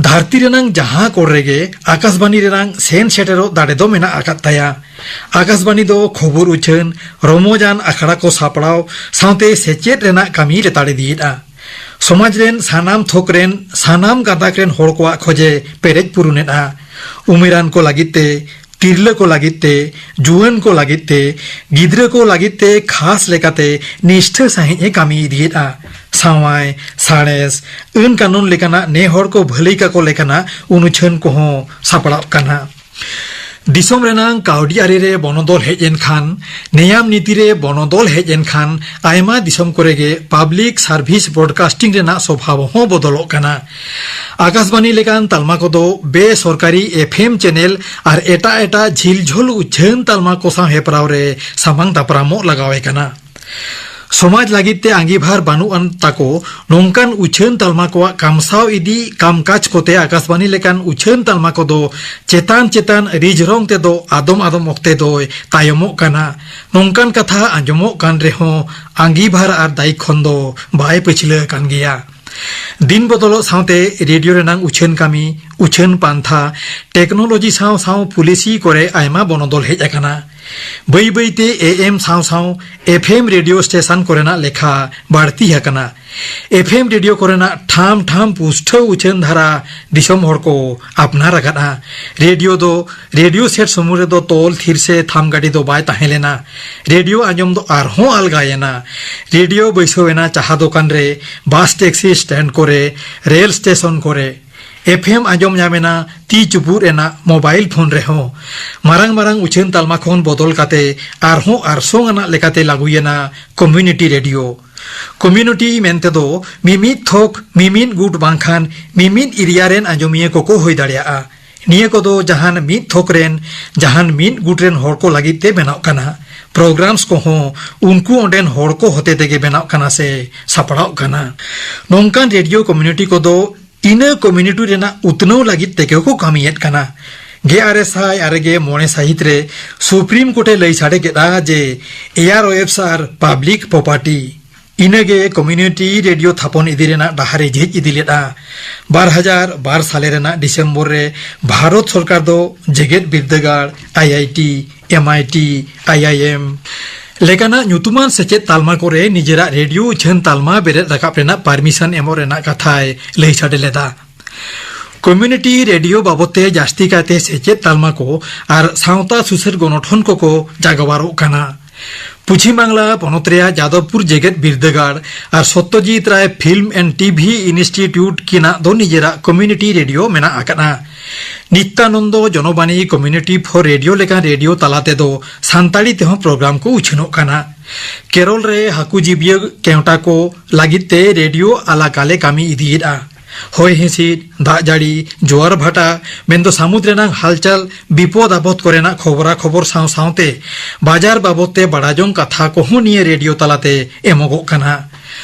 ᱫᱷᱟᱹᱨᱛᱤ ᱨᱮᱱᱟᱝ ᱡᱟᱦᱟᱸ ᱠᱚᱨᱮ ᱜᱮ ᱟᱠᱟᱥᱵᱟᱱᱤ ᱨᱮᱱᱟᱝ ᱥᱮᱱ ᱥᱮᱴᱮᱨᱚᱜ ᱫᱟᱲᱮ ᱫᱚ ᱢᱮᱱᱟᱜ ᱟᱠᱟᱫ ᱛᱟᱭᱟ᱾ ᱟᱠᱟᱥᱵᱟᱱᱤ ᱫᱚ ᱠᱷᱚᱵᱚᱨ ᱩᱪᱷᱟᱹᱱ, ᱨᱚᱢᱚᱡᱟᱱ ᱟᱠᱷᱲᱟ ᱠᱚ ᱥᱟᱯᱲᱟᱣ ᱥᱟᱶᱛᱮ ᱥᱮᱪᱮᱫ ᱨᱮᱱᱟᱜ ᱠᱟᱹᱢᱤ ᱞᱮᱛᱟᱲ ᱤᱫᱤᱭᱮᱫᱼᱟ᱾ ᱥᱚᱢᱟᱡᱽ ᱨᱮᱱ ᱥᱟᱱᱟᱢ ᱛᱷᱚᱠ ᱨᱮᱱ ᱥᱟᱱᱟᱢ ᱜᱟᱸᱫᱟᱠ ᱨᱮᱱ ᱦᱚᱲ ᱠᱚᱣᱟᱜ ᱠᱷᱚᱡᱮ ᱯᱮᱨᱮᱡ ᱯᱩᱨᱩᱱᱮᱫᱼᱟ᱾ ᱩᱢᱮᱨᱟᱱ ᱠᱚ ᱞᱟᱹᱜᱤᱫ ᱛᱮ, ᱛᱤᱨᱞᱟᱹ ᱠᱚ ᱞᱟᱹᱜᱤᱫ ᱛᱮ, ᱡᱩᱣᱟᱹᱱ ᱠᱚ ᱞᱟᱹᱜᱤᱫ ᱛᱮ, ᱜᱤᱫᱽᱨᱟᱹ ᱠᱚ ᱞᱟᱹᱜᱤᱫ ᱛᱮ ᱠᱷᱟᱥ ᱞᱮᱠᱟᱛᱮ ᱱᱤᱥᱴᱷᱟᱹ ᱥᱟᱹᱦᱤᱡ ᱮ ᱠᱟᱹᱢᱤ ᱤᱫᱤᱭᱮᱫᱼᱟ᱾ ᱥᱟᱶᱟᱭ, ᱥᱟᱬᱮᱥ, ᱟᱹᱱ ᱠᱟᱹᱱᱩᱱ ᱞᱮᱠᱟᱱᱟᱜ ᱱᱮ ᱦᱚᱲ ᱠᱚ ᱵᱷᱟᱹᱞᱟᱹᱭ ᱠᱟᱠᱚ ᱞᱮᱠᱟᱱᱟᱜ ᱩᱱᱩᱪᱷᱟᱹᱱ ᱠᱚᱦᱚᱸ ᱥᱟᱯᱲᱟᱜ ᱠᱟᱱᱟ᱾ ᱫᱤᱥᱚᱢ ᱨᱮᱱᱟᱝ ᱠᱟᱹᱣᱰᱤ ᱟᱹᱨᱤ ᱨᱮ ᱵᱚᱱᱚᱫᱚᱞ ᱦᱮᱡ ᱮᱱ ᱠᱷᱟᱱ, ᱱᱮᱭᱟᱢ ᱱᱤᱛᱤ ᱨᱮ ᱵᱚᱱᱚᱫᱚᱞ ᱦᱮᱡ ᱮᱱ ᱠᱷᱟᱱ, ᱟᱭᱢᱟ ᱫᱤᱥᱚᱢ ᱠᱚᱨᱮ ᱜᱮ ᱯᱟᱵᱽᱞᱤᱠ ᱥᱟᱨᱵᱷᱤᱥ ᱵᱨᱚᱰᱠᱟᱥᱴᱤᱝ ᱨᱮᱱᱟᱜ ᱥᱚᱵᱷᱟᱵ ᱦᱚᱸ ᱵᱚᱫᱚᱞᱚᱜ ᱠᱟᱱᱟ᱾ ᱟᱠᱟᱥᱵᱟᱱᱤ ᱞᱮᱠᱟᱱ ᱛᱟᱞᱢᱟ ᱠᱚᱫᱚ ᱵᱮᱥᱚᱨᱠᱟᱨᱤ ᱮᱯᱷ ᱮᱢ ᱪᱮᱱᱮᱞ ᱟᱨ ᱮᱴᱟᱜ ᱮᱴᱟᱜ ᱡᱷᱤᱞ ᱡᱷᱚᱞ ᱩᱪᱷᱟᱹᱱ ᱛᱟᱞᱢᱟ ᱠᱚ ᱥᱟᱶ ᱦᱮᱯᱨᱟᱣ ᱨᱮ ᱥᱟᱢᱟᱝ ᱫᱟᱯᱨᱟᱢᱚᱜ ᱞᱟᱜᱟᱣ ᱮ ᱠᱟᱱᱟ᱾ ᱥᱚᱢᱟᱡᱽ ᱞᱟᱹᱜᱤᱫ ᱛᱮ ᱟᱸᱜᱤᱵᱷᱟᱨ ᱵᱟᱹᱱᱩᱜ ᱟᱱ ᱛᱟᱠᱚ ᱱᱚᱝᱠᱟᱱ ᱩᱪᱷᱟᱹᱱ ᱛᱟᱞᱢᱟ ᱠᱚᱣᱟᱜ ᱠᱟᱢᱥᱟᱣ ᱤᱫᱤ ᱠᱟᱢᱠᱟᱡᱽ ᱠᱚᱛᱮ ᱟᱠᱟᱥᱵᱟᱱᱤ ᱞᱮᱠᱟᱱ ᱩᱪᱷᱟᱹᱱ ᱛᱟᱞᱢᱟ ᱠᱚᱫᱚ ᱪᱮᱛᱟᱱ ᱪᱮᱛᱟᱱ ᱨᱤᱡᱷ ᱨᱚᱝ ᱛᱮᱫᱚ ᱟᱫᱚᱢ ᱟᱫᱚᱢ ᱚᱠᱛᱮ ᱫᱚᱭ ᱛᱟᱭᱚᱢᱚᱜ ᱠᱟᱱᱟ᱾ ᱱᱚᱝᱠᱟᱱ ᱠᱟᱛᱷᱟ ᱟᱸᱡᱚᱢᱚᱜ ᱠᱟᱱ ᱨᱮᱦᱚᱸ ᱟᱸᱜᱤᱵᱷᱟᱨ ᱟᱨ ᱫᱟᱭᱤᱠ ᱠᱷᱚᱱ ᱫᱚ ᱵᱟᱭ ᱯᱟᱹᱪᱷᱞᱟᱹ ᱟᱠᱟᱱ ᱜᱮᱭᱟ᱾ ᱫᱤᱱ ᱵᱚᱫᱚᱞᱚᱜ ᱥᱟᱶᱛᱮ ᱨᱮᱰᱤᱭᱳ ᱨᱮᱱᱟᱜ ᱩᱪᱷᱟᱹᱱ ᱠᱟᱹᱢᱤ, ᱩᱪᱷᱟᱹᱱ ᱯᱟᱱᱛᱷᱟ, ᱴᱮᱠᱱᱳᱞᱚᱡᱤ ᱥᱟᱶ ᱥᱟᱶ ᱯᱩᱞᱤᱥᱤ ᱠᱚᱨᱮ ᱟᱭᱢᱟ ᱵᱚᱱᱚᱫᱚᱞ ᱦᱮᱡ ᱟᱠᱟᱱᱟ᱾ ᱵᱟᱹᱭ ᱵᱟᱹᱭᱛᱮ ᱮ ᱮᱢ ᱥᱟᱶ ᱥᱟᱶ ᱮᱯᱷ ᱮᱢ ᱨᱮᱰᱤᱭᱳ ᱥᱴᱮᱥᱚᱱ ᱠᱚᱨᱮᱱᱟᱜ ᱞᱮᱠᱷᱟ ᱵᱟᱹᱲᱛᱤ ᱟᱠᱟᱱᱟ᱾ ᱮᱯᱷ ᱮᱢ ᱨᱮᱰᱤᱭᱳ ᱠᱚᱨᱮᱱᱟᱜ ᱴᱷᱟᱢ ᱴᱷᱟᱢ ᱯᱩᱥᱴᱷᱟᱹᱣ ᱩᱪᱷᱟᱹᱱ ᱫᱷᱟᱨᱟ ᱫᱤᱥᱚᱢ ᱦᱚᱲ ᱠᱚ ᱟᱯᱱᱟᱨ ᱟᱠᱟᱫᱼᱟ᱾ ᱨᱮᱰᱤᱭᱳ ᱫᱚ ᱨᱮᱰᱤᱭᱳ ᱥᱮᱴ ᱥᱩᱢᱩᱝ ᱨᱮᱫᱚ ᱛᱚᱞ ᱛᱷᱤᱨ ᱥᱮ ᱛᱷᱟᱢ ᱜᱟᱹᱰᱤ ᱫᱚ ᱵᱟᱭ ᱛᱟᱦᱮᱸ ᱞᱮᱱᱟ᱾ ᱨᱮᱰᱤᱭᱳ ᱟᱸᱡᱚᱢ ᱫᱚ ᱟᱨᱦᱚᱸ ᱟᱞᱜᱟᱭᱮᱱᱟ᱾ ᱨᱮᱰᱤᱭᱳ ᱵᱟᱹᱭᱥᱟᱹᱣ ᱮᱱᱟ ᱪᱟᱦᱟ ᱫᱚᱠᱟᱱ ᱨᱮ, ᱵᱟᱥ ᱴᱮᱠᱥᱤ ᱥᱴᱮᱱᱰ ᱠᱚᱨᱮ, ᱨᱮᱞ ᱥᱴᱮᱥᱚᱱ ᱠᱚᱨᱮ᱾ ᱮᱯᱷ ᱮᱢ ᱟᱸᱡᱚᱢ ᱧᱟᱢ ᱮᱱᱟ ᱛᱤ ᱪᱩᱯᱩᱫ ᱨᱮᱱᱟᱜ ᱢᱳᱵᱟᱭᱤᱞ ᱯᱷᱳᱱ ᱨᱮᱦᱚᱸ᱾ ᱢᱟᱨᱟᱝ ᱢᱟᱨᱟᱝ ᱩᱪᱷᱟᱹᱱ ᱛᱟᱞᱢᱟ ᱠᱷᱚᱱ ᱵᱚᱫᱚᱞ ᱠᱟᱛᱮ ᱟᱨᱦᱚᱸ ᱟᱨᱥᱚᱝ ᱟᱱᱟᱜ ᱞᱮᱠᱟᱛᱮ ᱞᱟᱹᱜᱩᱭᱮᱱᱟ ᱠᱚᱢᱤᱭᱩᱱᱤᱴᱤ ᱨᱮᱰᱤᱭᱳ᱾ ᱠᱚᱢᱤᱭᱩᱱᱤᱴᱤ ᱢᱮᱱᱛᱮ ᱫᱚ ᱢᱤᱢᱤᱫ ᱛᱷᱚᱠ, ᱢᱤᱢᱤᱫ ᱜᱩᱴ ᱵᱟᱝᱠᱷᱟᱱ ᱢᱤᱢᱤᱫ ᱮᱨᱤᱭᱟ ᱨᱮᱱ ᱟᱸᱡᱚᱢᱤᱭᱟᱹ ᱠᱚᱠᱚ ᱦᱩᱭ ᱫᱟᱲᱮᱭᱟᱜᱼᱟ᱾ ᱱᱤᱭᱟᱹ ᱠᱚᱫᱚ ᱡᱟᱦᱟᱱ ᱢᱤᱫ ᱛᱷᱚᱠ ᱨᱮᱱ, ᱡᱟᱦᱟᱱ ᱢᱤᱫ ᱜᱩᱴ ᱨᱮᱱ ᱦᱚᱲ ᱠᱚ ᱞᱟᱹᱜᱤᱫ ᱛᱮ ᱵᱮᱱᱟᱣ ᱠᱟᱱᱟ᱾ ᱯᱨᱳᱜᱨᱟᱢᱥ ᱠᱚᱦᱚᱸ ᱩᱱᱠᱩ ᱚᱸᱰᱮᱱ ᱦᱚᱲ ᱠᱚ ᱦᱚᱛᱮ ᱛᱮᱜᱮ ᱵᱮᱱᱟᱣ ᱠᱟᱱᱟ ᱥᱮ ᱥᱟᱯᱲᱟᱣ ᱠᱟᱱᱟ᱾ ᱱᱚᱝᱠᱟᱱ ᱨᱮᱰᱤᱭᱳ ᱠᱚᱢᱤᱭᱩᱱᱤᱴᱤ ᱠᱚᱫᱚ ᱤᱱᱟᱹ ᱠᱚᱢᱤᱭᱩᱱᱤᱴᱤ ᱨᱮᱱᱟᱜ ᱩᱛᱱᱟᱹᱣ ᱞᱟᱹᱜᱤᱫ ᱛᱮᱜᱮ ᱠᱚ ᱠᱟᱹᱢᱤᱭᱮᱫ ᱠᱟᱱᱟ᱾ ᱜᱮᱞ ᱟᱨᱮ ᱥᱟᱭ ᱟᱨᱮ ᱜᱮᱞ ᱢᱚᱬᱮ ᱥᱟᱹᱦᱤᱛ ᱨᱮ ᱥᱩᱯᱨᱤᱢ ᱠᱳᱨᱴ ᱮ ᱞᱟᱹᱭ ᱥᱟᱰᱮ ᱠᱮᱫᱼᱟ ᱡᱮ ᱮᱭᱟᱨ ᱳᱭᱮᱵᱷᱥ ᱟᱨ ᱯᱟᱵᱽᱞᱤᱠ ᱯᱨᱚᱯᱟᱨᱴᱤ᱾ ᱤᱱᱟᱹᱜᱮ ᱠᱚᱢᱤᱭᱩᱱᱤᱴᱤ ᱨᱮᱰᱤᱭᱳ ᱛᱷᱟᱯᱚᱱ ᱤᱫᱤ ᱨᱮᱱᱟᱜ ᱰᱟᱦᱟᱨ ᱮ ᱡᱷᱤᱡ ᱤᱫᱤ ᱞᱮᱫᱼᱟ᱾ ᱵᱟᱨ ᱦᱟᱡᱟᱨ ᱵᱟᱨ ᱥᱟᱞᱮ ᱨᱮᱱᱟᱜ ᱰᱤᱥᱮᱢᱵᱚᱨ ᱨᱮ ᱵᱷᱟᱨᱚᱛ ᱥᱚᱨᱠᱟᱨ ᱫᱚ ᱡᱮᱜᱮᱛ ᱵᱤᱨᱫᱟᱹᱜᱟᱲ, ᱟᱭ I T, M I T, ᱟᱭ ᱟᱭ ᱮᱢ ᱞᱮᱠᱟᱱᱟᱜ ᱧᱩᱛᱩᱢᱟᱱ ᱥᱮᱪᱮᱫ ᱛᱟᱞᱢᱟ ᱠᱚᱨᱮ ᱱᱤᱡᱮᱨᱟᱜ ᱨᱮᱰᱤᱭᱳ ᱩᱪᱷᱟᱹᱱ ᱛᱟᱞᱢᱟ ᱵᱮᱨᱮᱫ ᱨᱟᱠᱟᱵ ᱨᱮᱱᱟᱜ ᱯᱟᱨᱢᱤᱥᱚᱱ ᱮᱢᱚᱜ ᱨᱮᱱᱟᱜ ᱠᱟᱛᱷᱟᱭ ᱞᱟᱹᱭ ᱥᱟᱰᱮ ᱞᱮᱫᱟ᱾ ᱠᱚᱢᱤᱭᱩᱱᱤᱴᱤ ᱨᱮᱰᱤᱭᱳ ᱵᱟᱵᱚᱛ ᱛᱮ ᱡᱟᱹᱥᱛᱤ ᱠᱟᱭᱛᱮ ᱥᱮᱪᱮᱫ ᱛᱟᱞᱢᱟ ᱠᱚ ᱟᱨ ᱥᱟᱶᱛᱟ ᱥᱩᱥᱟᱹᱨ ᱜᱚᱱᱚᱴᱷᱚᱱ ᱠᱚᱠᱚ ᱡᱟᱜᱣᱟᱨᱚᱜ ᱠᱟᱱᱟ᱾ ᱯᱚᱪᱷᱤᱢ ᱵᱟᱝᱞᱟ ᱯᱚᱱᱚᱛ ᱨᱮᱭᱟᱜ ᱡᱟᱫᱚᱵᱽᱯᱩᱨ ᱡᱮᱜᱮᱛ ᱵᱤᱨᱫᱟᱹᱜᱟᱲ ᱟᱨ ᱥᱚᱛᱭᱚᱡᱤᱛ ᱨᱟᱭ ᱯᱷᱤᱞᱢ ᱮᱱᱰ ᱴᱤᱵᱷᱤ ᱤᱱᱥᱴᱤᱴᱭᱩᱴ ᱠᱤᱱᱟᱜ ᱫᱚ ᱱᱤᱡᱮᱨᱟᱜ ᱠᱚᱢᱭᱩᱱᱤᱴᱤ ᱨᱮᱰᱤᱭᱳ ᱢᱮᱱᱟᱜ ᱟᱠᱟᱫᱼᱟ᱾ ᱱᱤᱛᱭᱟᱱᱚᱱᱫᱚ ᱡᱚᱱᱚᱵᱟᱱᱤ ᱠᱚᱢᱭᱩᱱᱤᱴᱤ ᱯᱷᱚᱨ ᱨᱮᱰᱤᱭᱳ ᱞᱮᱠᱟᱱ ᱨᱮᱰᱤᱭᱳ ᱛᱟᱞᱟ ᱛᱮᱫᱚ ᱥᱟᱱᱛᱟᱲᱤ ᱛᱮᱦᱚᱸ ᱯᱨᱳᱜᱨᱟᱢ ᱠᱚ ᱩᱪᱷᱟᱹᱱᱚᱜ ᱠᱟᱱᱟ᱾ ᱠᱮᱨᱚᱞ ᱨᱮ ᱦᱟᱹᱠᱩ ᱡᱤᱵᱤᱭᱟᱹ ᱠᱮᱣᱴᱟ ᱠᱚ ᱞᱟᱹᱜᱤᱫ ᱛᱮ ᱨᱮᱰᱤᱭᱳ ᱟᱞᱟᱠᱟᱞᱮ ᱠᱟᱹᱢᱤ ᱤᱫᱤᱭᱮᱫᱼᱟ᱾ ᱦᱚᱭ ᱦᱤᱸᱥᱤᱫ, ᱫᱟᱜ ᱡᱟᱹᱲᱤ, ᱡᱳᱣᱟᱨ ᱵᱷᱟᱴᱟ, ᱢᱮᱱᱫᱚ ᱥᱟᱹᱢᱩᱫ ᱨᱮᱱᱟᱜ ᱦᱟᱞᱪᱟᱞ, ᱵᱤᱯᱚᱫ ᱟᱯᱚᱫ ᱠᱚᱨᱮᱱᱟᱜ ᱠᱷᱚᱵᱚᱨᱟ ᱠᱷᱚᱵᱚᱨ ᱥᱟᱶ ᱥᱟᱶᱛᱮ ᱵᱟᱡᱟᱨ ᱵᱟᱵᱚᱫ ᱛᱮ ᱵᱟᱲᱟᱭ ᱡᱚᱝ ᱠᱟᱛᱷᱟ ᱠᱚᱦᱚᱸ ᱱᱤᱭᱟᱹ ᱨᱮᱰᱤᱭᱳ ᱛᱟᱞᱟᱛᱮ ᱮᱢᱚᱜᱚᱜ ᱠᱟᱱᱟ᱾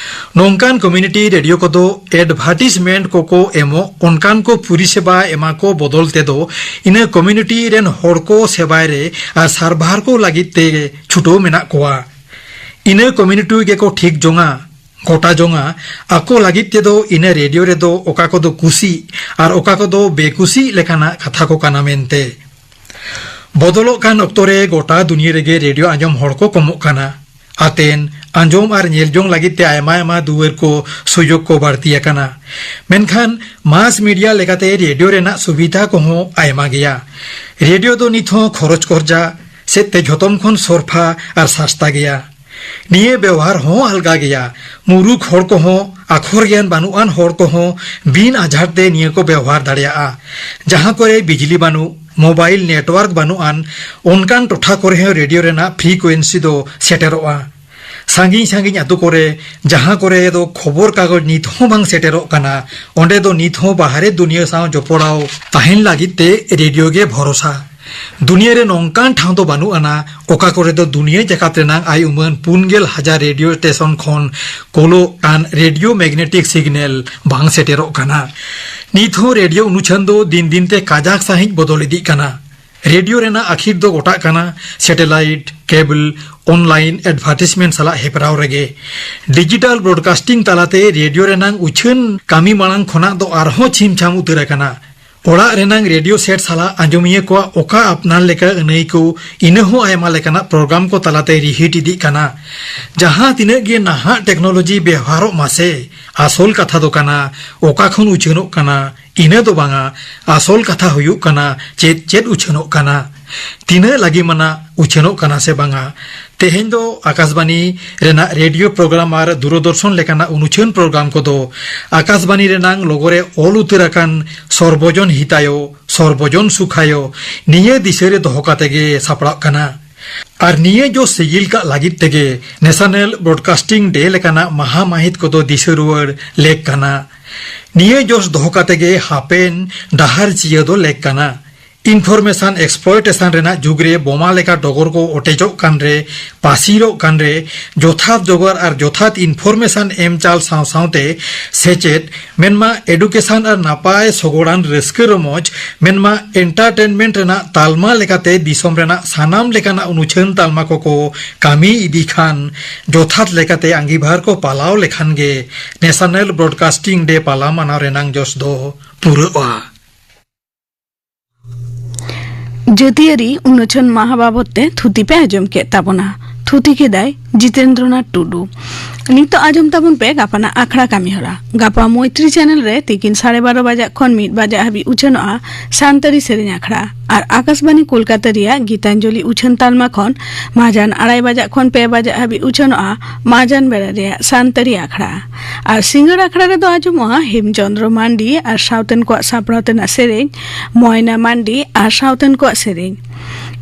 ᱱᱚᱝᱠᱟᱱ ᱠᱚᱢᱭᱩᱱᱤᱴᱤ ᱨᱮᱰᱤᱭᱳ ᱠᱚᱫᱚ ᱮᱰᱵᱷᱟᱨᱴᱤᱥᱢᱮᱱᱴ ᱠᱚᱠᱚ ᱮᱢᱚᱜ, ᱚᱱᱠᱟᱱ ᱠᱚ ᱯᱚᱨᱤᱥᱮᱵᱟ ᱮᱢᱟ ᱠᱚ ᱵᱚᱫᱚᱞ ᱛᱮᱫᱚ ᱤᱱᱟᱹ ᱠᱚᱢᱭᱩᱱᱤᱴᱤ ᱨᱮᱱ ᱦᱚᱲ ᱠᱚ ᱥᱮᱵᱟᱭ ᱨᱮ ᱟᱨ ᱥᱟᱨᱵᱷᱟᱨ ᱠᱚ ᱞᱟᱹᱜᱤᱫ ᱛᱮ ᱪᱷᱩᱴᱟᱹᱣ ᱢᱮᱱᱟᱜ ᱠᱚᱣᱟ᱾ ᱤᱱᱟᱹ ᱠᱚᱢᱭᱩᱱᱤᱴᱤ ᱜᱮᱠᱚ ᱴᱷᱤᱠ ᱡᱚᱝᱟ, ᱜᱚᱴᱟ ᱡᱚᱝᱟ᱾ ᱟᱠᱚ ᱞᱟᱹᱜᱤᱫ ᱛᱮᱫᱚ ᱤᱱᱟᱹ ᱨᱮᱰᱤᱭᱳ ᱨᱮᱫᱚ ᱚᱠᱟ ᱠᱚᱫᱚ ᱠᱩᱥᱤ ᱟᱨ ᱚᱠᱟ ᱠᱚᱫᱚ ᱵᱮᱠᱩᱥᱤ ᱞᱮᱠᱟᱱᱟᱜ ᱠᱟᱛᱷᱟ ᱠᱚ ᱠᱟᱱᱟ ᱢᱮᱱᱛᱮ᱾ ᱵᱚᱫᱚᱞᱚᱜ ᱠᱟᱱ ᱚᱠᱛᱚ ᱨᱮ ᱜᱚᱴᱟ ᱫᱩᱱᱤᱭᱟᱹ ᱨᱮᱜᱮ ᱨᱮᱰᱤᱭᱳ ᱟᱸᱡᱚᱢ ᱦᱚᱲ ᱠᱚ ᱠᱚᱢᱚᱜ ᱠᱟᱱᱟ᱾ ᱟᱛᱮᱱ, ᱟᱸᱡᱚᱢ ᱟᱨ ᱧᱮᱞ ᱡᱚᱝ ᱞᱟᱹᱜᱤᱫ ᱛᱮ ᱟᱭᱢᱟ ᱟᱭᱢᱟ ᱫᱩᱣᱟᱹᱨ ᱠᱚ, ᱥᱩᱡᱳᱜᱽ ᱠᱚ ᱵᱟᱹᱲᱛᱤ ᱟᱠᱟᱱᱟ᱾ ᱢᱮᱱᱠᱷᱟᱱ ᱢᱟᱥ ᱢᱤᱰᱤᱭᱟ ᱞᱮᱠᱟᱛᱮ ᱨᱮᱰᱤᱭᱳ ᱨᱮᱱᱟᱜ ᱥᱩᱵᱤᱫᱷᱟ ᱠᱚᱦᱚᱸ ᱟᱭᱢᱟ ᱜᱮᱭᱟ᱾ ᱨᱮᱰᱤᱭᱳ ᱫᱚ ᱱᱤᱛ ᱦᱚᱸ ᱠᱷᱚᱨᱚᱪ ᱠᱚᱨᱡᱟ ᱥᱮᱫ ᱛᱮ ᱡᱷᱚᱛᱚᱢ ᱠᱷᱚᱱ ᱥᱚᱨᱯᱷᱟ ᱟᱨ ᱥᱟᱥᱛᱟ ᱜᱮᱭᱟ᱾ ᱱᱤᱭᱟᱹ ᱵᱮᱣᱦᱟᱨ ᱦᱚᱸ ᱟᱞᱜᱟ ᱜᱮᱭᱟ᱾ ᱢᱩᱨᱩᱠ ᱦᱚᱲ ᱠᱚᱦᱚᱸ, ᱟᱠᱷᱚᱨ ᱜᱮᱭᱟᱱ ᱵᱟᱹᱱᱩᱜ ᱟᱱ ᱦᱚᱲ ᱠᱚᱦᱚᱸ ᱵᱤᱱ ᱟᱡᱷᱟᱴ ᱛᱮ ᱱᱤᱭᱟᱹ ᱠᱚ ᱵᱮᱣᱦᱟᱨ ᱫᱟᱲᱮᱭᱟᱜᱼᱟ᱾ ᱡᱟᱦᱟᱸ ᱠᱚᱨᱮ ᱵᱤᱡᱽᱞᱤ ᱵᱟᱹᱱᱩᱜ, ᱢᱳᱵᱟᱭᱤᱞ ᱱᱮᱴᱣᱟᱨᱠ ᱵᱟᱹᱱᱩᱜ ᱟᱱ, ᱚᱱᱠᱟᱱ ᱴᱚᱴᱷᱟ ᱠᱚᱨᱮ ᱦᱚᱸ ᱨᱮᱰᱤᱭᱳ ᱨᱮᱱᱟᱜ ᱯᱷᱨᱤᱠᱩᱭᱮᱱᱥᱤ ᱫᱚ ᱥᱮᱴᱮᱨᱚᱜᱼᱟ᱾ ᱥᱟᱺᱜᱤᱧ ᱥᱟᱺᱜᱤᱧ ᱟᱛᱳ ᱠᱚᱨᱮ, ᱡᱟᱦᱟᱸ ᱠᱚᱨᱮ ᱫᱚ ᱠᱷᱚᱵᱚᱨ ᱠᱟᱜᱚᱡᱽ ᱱᱤᱛ ᱦᱚᱸ ᱵᱟᱝ ᱥᱮᱴᱮᱨᱚᱜ ᱠᱟᱱᱟ, ᱚᱸᱰᱮ ᱫᱚ ᱱᱤᱛ ᱦᱚᱸ ᱵᱟᱦᱨᱮ ᱫᱩᱱᱤᱭᱟᱹ ᱥᱟᱶ ᱡᱚᱯᱲᱟᱣ ᱛᱟᱦᱮᱱ ᱞᱟᱹᱜᱤᱫ ᱛᱮ ᱨᱮᱰᱤᱭᱳ ᱜᱮ ᱵᱷᱚᱨᱚᱥᱟ᱾ ᱫᱩᱱᱤᱭᱟᱹ ᱨᱮ ᱱᱚᱝᱠᱟᱱ ᱴᱷᱟᱶ ᱫᱚ ᱵᱟᱹᱱᱩᱜ ᱟᱱᱟ, ᱚᱠᱟ ᱠᱚᱨᱮ ᱫᱚ ᱫᱩᱱᱤᱭᱟᱹ ᱡᱟᱠᱟᱛ ᱨᱮᱱᱟᱜ ᱟᱭ ᱩᱢᱟᱹᱱ ᱯᱩᱱ ᱜᱮᱞ ᱦᱟᱡᱟᱨ ᱨᱮᱰᱤᱭᱳ ᱥᱴᱮᱥᱚᱱ ᱠᱷᱚᱱ ᱠᱳᱞᱚᱜ ᱠᱟᱱ ᱨᱮᱰᱤᱭᱳ ᱢᱮᱜᱽᱱᱮᱴᱤᱠ ᱥᱤᱜᱽᱱᱮᱞ ᱵᱟᱝ ᱥᱮᱴᱮᱨᱚᱜ ᱠᱟᱱᱟ᱾ ᱱᱤᱛ ᱦᱚᱸ ᱨᱮᱰᱤᱭᱳ ᱚᱱᱩᱪᱷᱟᱹᱱ ᱫᱚ ᱫᱤᱱ ᱫᱤᱱ ᱛᱮ ᱠᱟᱡᱟᱠ ᱥᱟᱺᱦᱤᱡ ᱵᱚᱫᱚᱞ ᱤᱫᱤᱜ ᱠᱟᱱᱟ᱾ ᱨᱮᱰᱤᱭᱳ ᱨᱮᱱᱟᱜ ᱟᱹᱠᱷᱤᱨ ᱫᱚ ᱜᱚᱴᱟᱜ ᱠᱟᱱᱟ᱾ ᱥᱮᱴᱮᱞᱟᱭᱤᱴ, ᱠᱮᱵᱚᱞ, ᱚᱱᱞᱟᱭᱤᱱ ᱮᱰᱵᱷᱟᱨᱴᱤᱥᱢᱮᱱᱴ ᱥᱟᱞᱟᱜ ᱦᱮᱯᱨᱟᱣ ᱨᱮᱜᱮ᱾ ᱰᱤᱡᱤᱴᱟᱞ ᱵᱨᱚᱰᱠᱟᱥᱴᱤᱝ ᱛᱟᱞᱟᱛᱮ ᱨᱮᱰᱤᱭᱳ ᱨᱮᱱᱟᱜ ᱩᱪᱷᱟᱹᱱ ᱠᱟᱹᱢᱤ ᱢᱟᱲᱟᱝ ᱠᱷᱚᱱᱟᱜ ᱫᱚ ᱟᱨᱦᱚᱸ ᱪᱷᱤᱢ ᱪᱷᱟᱢ ᱩᱛᱟᱹᱨ ᱟᱠᱟᱱᱟ᱾ ᱚᱲᱟᱜ ᱨᱮᱱᱟᱝ ᱨᱮᱰᱤᱭᱳ ᱥᱮᱴ ᱥᱟᱞᱟᱜ ᱟᱸᱡᱚᱢᱤᱭᱟᱹ ᱠᱚᱣᱟᱜ ᱚᱠᱟ ᱟᱯᱱᱟᱨ ᱞᱮᱠᱟ ᱟᱹᱱᱟᱹᱭᱠᱟᱹᱣ, ᱤᱱᱟᱹ ᱦᱚᱸ ᱟᱭᱢᱟ ᱞᱮᱠᱟᱱᱟᱜ ᱯᱨᱳᱜᱨᱟᱢ ᱠᱚ ᱛᱟᱞᱟᱛᱮ ᱨᱤᱦᱤᱴ ᱤᱫᱤᱜ ᱠᱟᱱᱟ᱾ ᱡᱟᱦᱟᱸ ᱛᱤᱱᱟᱹᱜ ᱜᱮ ᱱᱟᱦᱟᱜ ᱴᱮᱠᱱᱳᱞᱚᱡᱤ ᱵᱮᱣᱦᱟᱨᱚᱜ ᱢᱟᱥᱮ, ᱟᱥᱚᱞ ᱠᱟᱛᱷᱟ ᱫᱚ ᱠᱟᱱᱟ ᱚᱠᱟ ᱠᱷᱚᱱ ᱩᱪᱷᱟᱹᱱᱚᱜ ᱠᱟᱱᱟ, ᱤᱱᱟᱹ ᱫᱚ ᱵᱟᱝᱟ᱾ ᱟᱥᱚᱞ ᱠᱟᱛᱷᱟ ᱦᱩᱭᱩᱜ ᱠᱟᱱᱟ ᱪᱮᱫ ᱪᱮᱫ ᱩᱪᱷᱟᱹᱱᱚᱜ ᱠᱟᱱᱟ, ᱛᱤᱱᱟᱹᱜ ᱞᱟᱹᱜᱤᱢᱟᱱᱟᱜ ᱩᱪᱷᱟᱹᱱᱚᱜ ᱠᱟᱱᱟ ᱥᱮ ᱵᱟᱝᱟ, ᱛᱮᱦᱮᱧ ᱫᱚ ᱟᱠᱟᱥᱵᱟᱱᱤ ᱨᱮᱱᱟᱜ ᱨᱮᱰᱤᱭᱳ ᱯᱨᱳᱜᱨᱟᱢ ᱟᱨ ᱫᱩᱨᱚᱫᱚᱨᱥᱚᱱ ᱞᱮᱠᱟᱱᱟᱜ ᱩᱱᱩᱪᱷᱟᱹᱱ ᱯᱨᱳᱜᱨᱟᱢ ᱠᱚᱫᱚ ᱟᱠᱟᱥᱵᱟᱱᱤ ᱨᱮᱱᱟᱝ ᱞᱚᱜᱚ ᱨᱮ ᱚᱞ ᱩᱛᱟᱹᱨ ᱟᱠᱟᱱ ᱥᱚᱨᱵᱚᱡᱚᱱ ᱦᱤᱛᱟᱭᱚ, ᱥᱚᱨᱵᱚᱡᱚᱱ ᱥᱩᱠᱷᱟᱭᱚ, ᱱᱤᱭᱟᱹ ᱫᱤᱥᱟᱹ ᱨᱮ ᱫᱚᱦᱚ ᱠᱟᱛᱮ ᱜᱮ ᱥᱟᱯᱲᱟᱜ ᱠᱟᱱᱟ᱾ ᱟᱨ ᱱᱤᱭᱟᱹ ᱡᱚᱥ ᱥᱤᱜᱤᱞ ᱠᱟᱜ ᱞᱟᱹᱜᱤᱫ ᱛᱮᱜᱮ ᱱᱮᱥᱟᱱᱟᱞ ᱵᱨᱚᱰᱠᱟᱥᱴᱤᱝ ᱰᱮ ᱞᱮᱠᱟᱱᱟᱜ ᱢᱟᱦᱟ ᱢᱟᱹᱦᱤᱛ ᱠᱚᱫᱚ ᱫᱤᱥᱟᱹ ᱨᱩᱣᱟᱹᱲ ᱞᱮᱠ ᱠᱟᱱᱟ᱾ ᱱᱤᱭᱟᱹ ᱡᱚᱥ ᱫᱚᱦᱚ ᱠᱟᱛᱮ ᱜᱮ ᱦᱟᱯᱮᱱ ᱰᱟᱦᱟᱨ ᱪᱤᱭᱟᱹ ᱫᱚ ᱞᱮᱠ ᱠᱟᱱᱟ᱾ ᱤᱱᱯᱷᱚᱨᱢᱮᱥᱚᱱ ᱮᱠᱥᱯᱞᱚᱭᱴᱮᱥᱚᱱ ᱨᱮᱱᱟᱜ ᱡᱩᱜᱽ ᱨᱮ ᱵᱳᱢᱟ ᱞᱮᱠᱟ ᱰᱚᱜᱚᱨ ᱠᱚ ᱚᱴᱮᱡᱚᱜ ᱠᱟᱱ ᱨᱮ, ᱯᱟᱹᱥᱤᱨᱚᱜ ᱠᱟᱱ ᱨᱮ, ᱡᱚᱛᱷᱟᱛ ᱡᱚᱜᱟᱲ ᱟᱨ ᱡᱚᱛᱷᱟᱛ ᱤᱱᱯᱷᱚᱨᱢᱮᱥᱚᱱ ᱮᱢ ᱪᱟᱞ ᱥᱟᱶ ᱥᱟᱶᱛᱮ ᱥᱮᱪᱮᱫ, ᱢᱮᱱᱢᱟ ᱮᱰᱩᱠᱮᱥᱚᱱ ᱟᱨ ᱱᱟᱯᱟᱭ ᱥᱚᱜᱚᱲᱟᱱ ᱨᱟᱹᱥᱠᱟᱹ ᱨᱚᱢᱚᱡᱽ, ᱢᱮᱱᱢᱟ ᱮᱱᱴᱟᱨᱴᱮᱱᱢᱮᱱᱴ ᱨᱮᱱᱟᱜ ᱛᱟᱞᱢᱟ ᱞᱮᱠᱟᱛᱮ ᱫᱤᱥᱚᱢ ᱨᱮᱱᱟᱜ ᱥᱟᱱᱟᱢ ᱞᱮᱠᱟᱱᱟᱜ ᱩᱱᱩᱪᱷᱟᱹᱱ ᱛᱟᱞᱢᱟ ᱠᱚᱠᱚ ᱠᱟᱹᱢᱤ ᱤᱫᱤ ᱠᱷᱟᱱ, ᱡᱚᱛᱷᱟᱛ ᱞᱮᱠᱟᱛᱮ ᱟᱸᱜᱤᱵᱷᱟᱨ ᱠᱚ ᱯᱟᱞᱟᱣ ᱞᱮᱠᱷᱟᱱ ᱜᱮ ᱱᱮᱥᱟᱱᱟᱞ ᱵᱨᱚᱰᱠᱟᱥᱴᱤᱝ ᱰᱮ ᱯᱟᱞᱟᱣ ᱢᱟᱱᱟᱣ ᱨᱮᱱᱟᱝ ᱡᱚᱥ ᱫᱚ ᱯᱩᱨᱟᱹᱜᱼᱟ᱾ ᱡᱟᱹᱛᱤᱭᱟᱹᱨᱤ ᱩᱱᱩᱪᱷᱟᱹᱱ ᱢᱟᱦᱟ ᱵᱟᱵᱚᱛ ᱛᱮ ᱛᱷᱩᱛᱤ ᱯᱮ ᱟᱸᱡᱚᱢ ᱠᱮᱫ ᱛᱟᱵᱚᱱᱟ᱾ ᱛᱷᱩᱛᱤ ᱠᱮᱫᱟᱭ ᱡᱤᱛᱮᱱᱫᱨᱚᱱᱟᱛᱷ ᱴᱩᱰᱩ᱾ ᱱᱤᱛᱚᱜ ᱟᱸᱡᱚᱢ ᱛᱟᱵᱚᱱ ᱯᱮ ᱜᱟᱯᱟᱱᱟᱜ ᱟᱠᱷᱲᱟ ᱠᱟᱹᱢᱤᱦᱚᱨᱟ᱾ ᱜᱟᱯᱟ ᱢᱚᱭᱛᱨᱤ ᱪᱮᱱᱮᱞ ᱨᱮ ᱛᱤᱠᱤᱱ ᱥᱟᱲᱮ ᱵᱟᱨᱚ ᱵᱟᱡᱟᱜ ᱠᱷᱚᱱ ᱢᱤᱫ ᱵᱟᱡᱟᱜ ᱦᱟᱹᱵᱤᱡ ᱩᱪᱷᱟᱹᱱᱚᱜᱼᱟ ᱥᱟᱱᱛᱟᱲᱤ ᱥᱮᱨᱮᱧ ᱟᱠᱷᱲᱟ᱾ ᱟᱨ ᱟᱠᱟᱥᱵᱟᱱᱤ ᱠᱳᱞᱠᱟᱛᱟ ᱨᱮᱭᱟᱜ ᱜᱤᱛᱟᱧᱡᱚᱞᱤ ᱩᱪᱷᱟᱹᱱ ᱛᱟᱞᱢᱟ ᱠᱷᱚᱱ ᱢᱟᱡᱟᱱ ᱟᱲᱟᱭ ᱵᱟᱡᱟᱜ ᱠᱷᱚᱱ ᱯᱮ ᱵᱟᱡᱟᱜ ᱦᱟᱹᱵᱤᱡ ᱩᱪᱷᱟᱹᱱᱚᱜᱼᱟ ᱢᱟᱡᱟᱱ ᱵᱮᱲᱟ ᱨᱮᱭᱟᱜ ᱥᱟᱱᱛᱟᱲᱤ ᱟᱠᱷᱲᱟ᱾ ᱟᱨ ᱥᱤᱸᱜᱟᱹᱲ ᱟᱠᱷᱲᱟ ᱨᱮᱫᱚ ᱟᱸᱡᱚᱢᱚᱜᱼᱟ ᱦᱮᱢᱪᱚᱸᱫᱽᱨᱚ ᱢᱟᱱᱰᱤ ᱟᱨ ᱥᱟᱶᱛᱮᱱ ᱠᱚᱣᱟᱜ ᱥᱟᱯᱲᱟᱣ ᱛᱮᱱᱟᱜ ᱥᱮᱨᱮᱧ ᱢᱚᱭᱱᱟ ᱢᱟᱱᱰᱤ ᱟᱨ ᱥᱟᱶᱛᱮᱱ ᱠᱚᱣᱟᱜ ᱥᱮᱨᱮᱧ᱾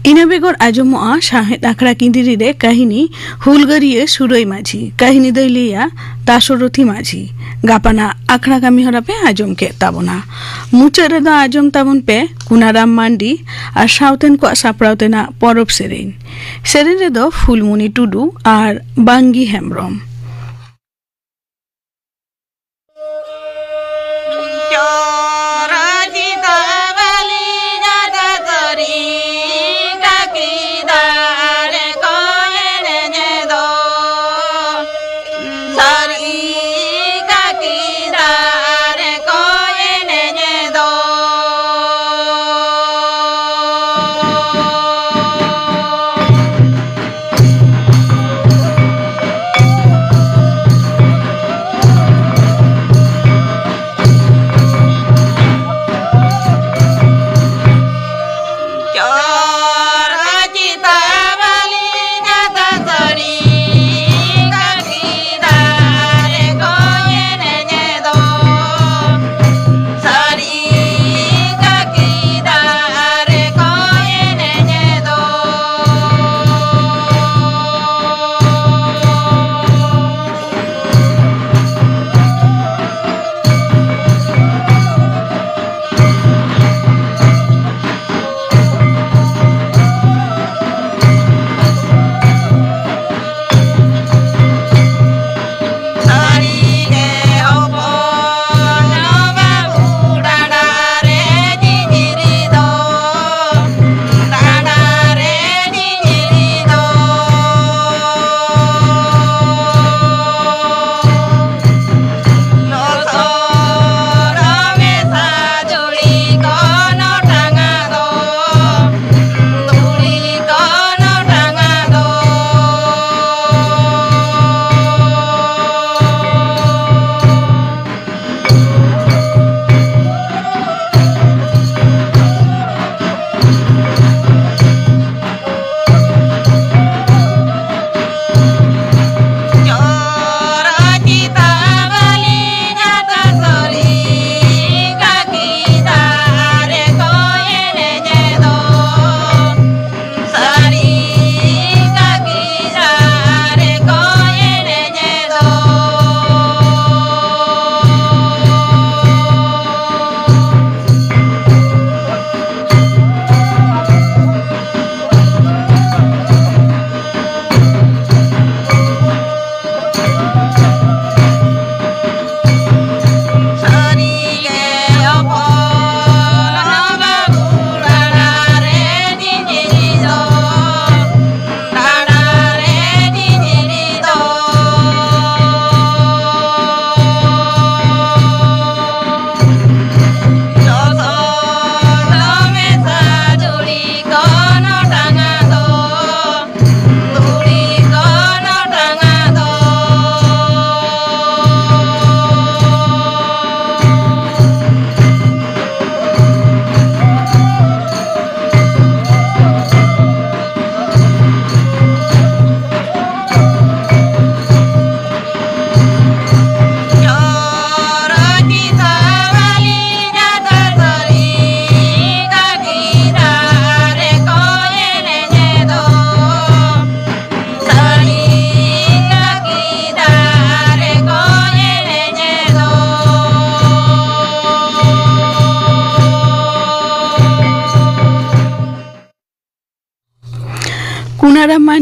ᱤᱱᱟᱹ ᱵᱮᱜᱚᱨ ᱟᱸᱡᱚᱢᱚᱜᱼᱟ ᱥᱟᱶᱦᱮᱫ ᱟᱠᱷᱲᱟ ᱠᱤᱸᱫᱤᱨᱤ ᱨᱮ ᱠᱟᱹᱦᱱᱤ ᱦᱩᱞᱜᱟᱹᱨᱤᱭᱟᱹ ᱥᱩᱨᱟᱹᱭ ᱢᱟᱹᱡᱷᱤ, ᱠᱟᱹᱦᱱᱤ ᱫᱚᱭ ᱞᱟᱹᱭᱟ ᱫᱟᱥᱚᱨᱚᱛᱷᱤ ᱢᱟᱹᱡᱷᱤ᱾ ᱜᱟᱯᱟᱱᱟᱜ ᱟᱠᱷᱲᱟ ᱠᱟᱹᱢᱤ ᱦᱚᱨᱟ ᱯᱮ ᱟᱸᱡᱚᱢ ᱠᱮᱫ ᱛᱟᱵᱚᱱᱟ᱾ ᱢᱩᱪᱟᱹᱫ ᱨᱮᱫᱚ ᱟᱸᱡᱚᱢ ᱛᱟᱵᱚᱱ ᱯᱮ ᱠᱩᱱᱟᱨᱟᱢ ᱢᱟᱱᱰᱤ ᱟᱨ ᱥᱟᱶᱛᱮᱱ ᱠᱚᱣᱟᱜ ᱥᱟᱯᱲᱟᱣ ᱛᱮᱱᱟᱜ ᱯᱚᱨᱚᱵᱽ ᱥᱮᱨᱮᱧ᱾ ᱥᱮᱨᱮᱧ ᱨᱮᱫᱚ ᱯᱷᱩᱞᱢᱩᱱᱤ ᱴᱩᱰᱩ ᱟᱨ ᱵᱟᱝᱜᱤ ᱦᱮᱢᱵᱽᱨᱚᱢ᱾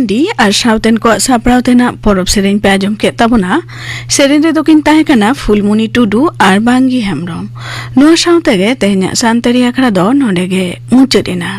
ᱰᱤ ᱟᱨ ᱥᱟᱶᱛᱮᱱ ᱠᱚᱣᱟᱜ ᱥᱟᱯᱲᱟᱣ ᱛᱮᱱᱟᱜ ᱯᱚᱨᱚᱵᱽ ᱥᱮᱨᱮᱧ ᱯᱮ ᱟᱸᱡᱚᱢ ᱠᱮᱫ ᱛᱟᱵᱚᱱᱟ᱾ ᱥᱮᱨᱮᱧ ᱨᱮᱫᱚ ᱠᱤᱱ ᱛᱟᱦᱮᱸ ᱠᱟᱱᱟ ᱯᱷᱩᱞᱢᱩᱱᱤ ᱴᱩᱰᱩ ᱟᱨ ᱵᱟᱝᱜᱤ ᱦᱮᱢᱵᱽᱨᱚᱢ᱾ ᱱᱚᱣᱟ ᱥᱟᱶ ᱛᱮᱜᱮ ᱛᱮᱦᱮᱧᱟᱜ ᱥᱟᱱᱛᱟᱲᱤ ᱟᱠᱷᱲᱟ ᱫᱚ ᱱᱚᱰᱮ ᱜᱮ ᱢᱩᱪᱟᱹᱫ ᱮᱱᱟ᱾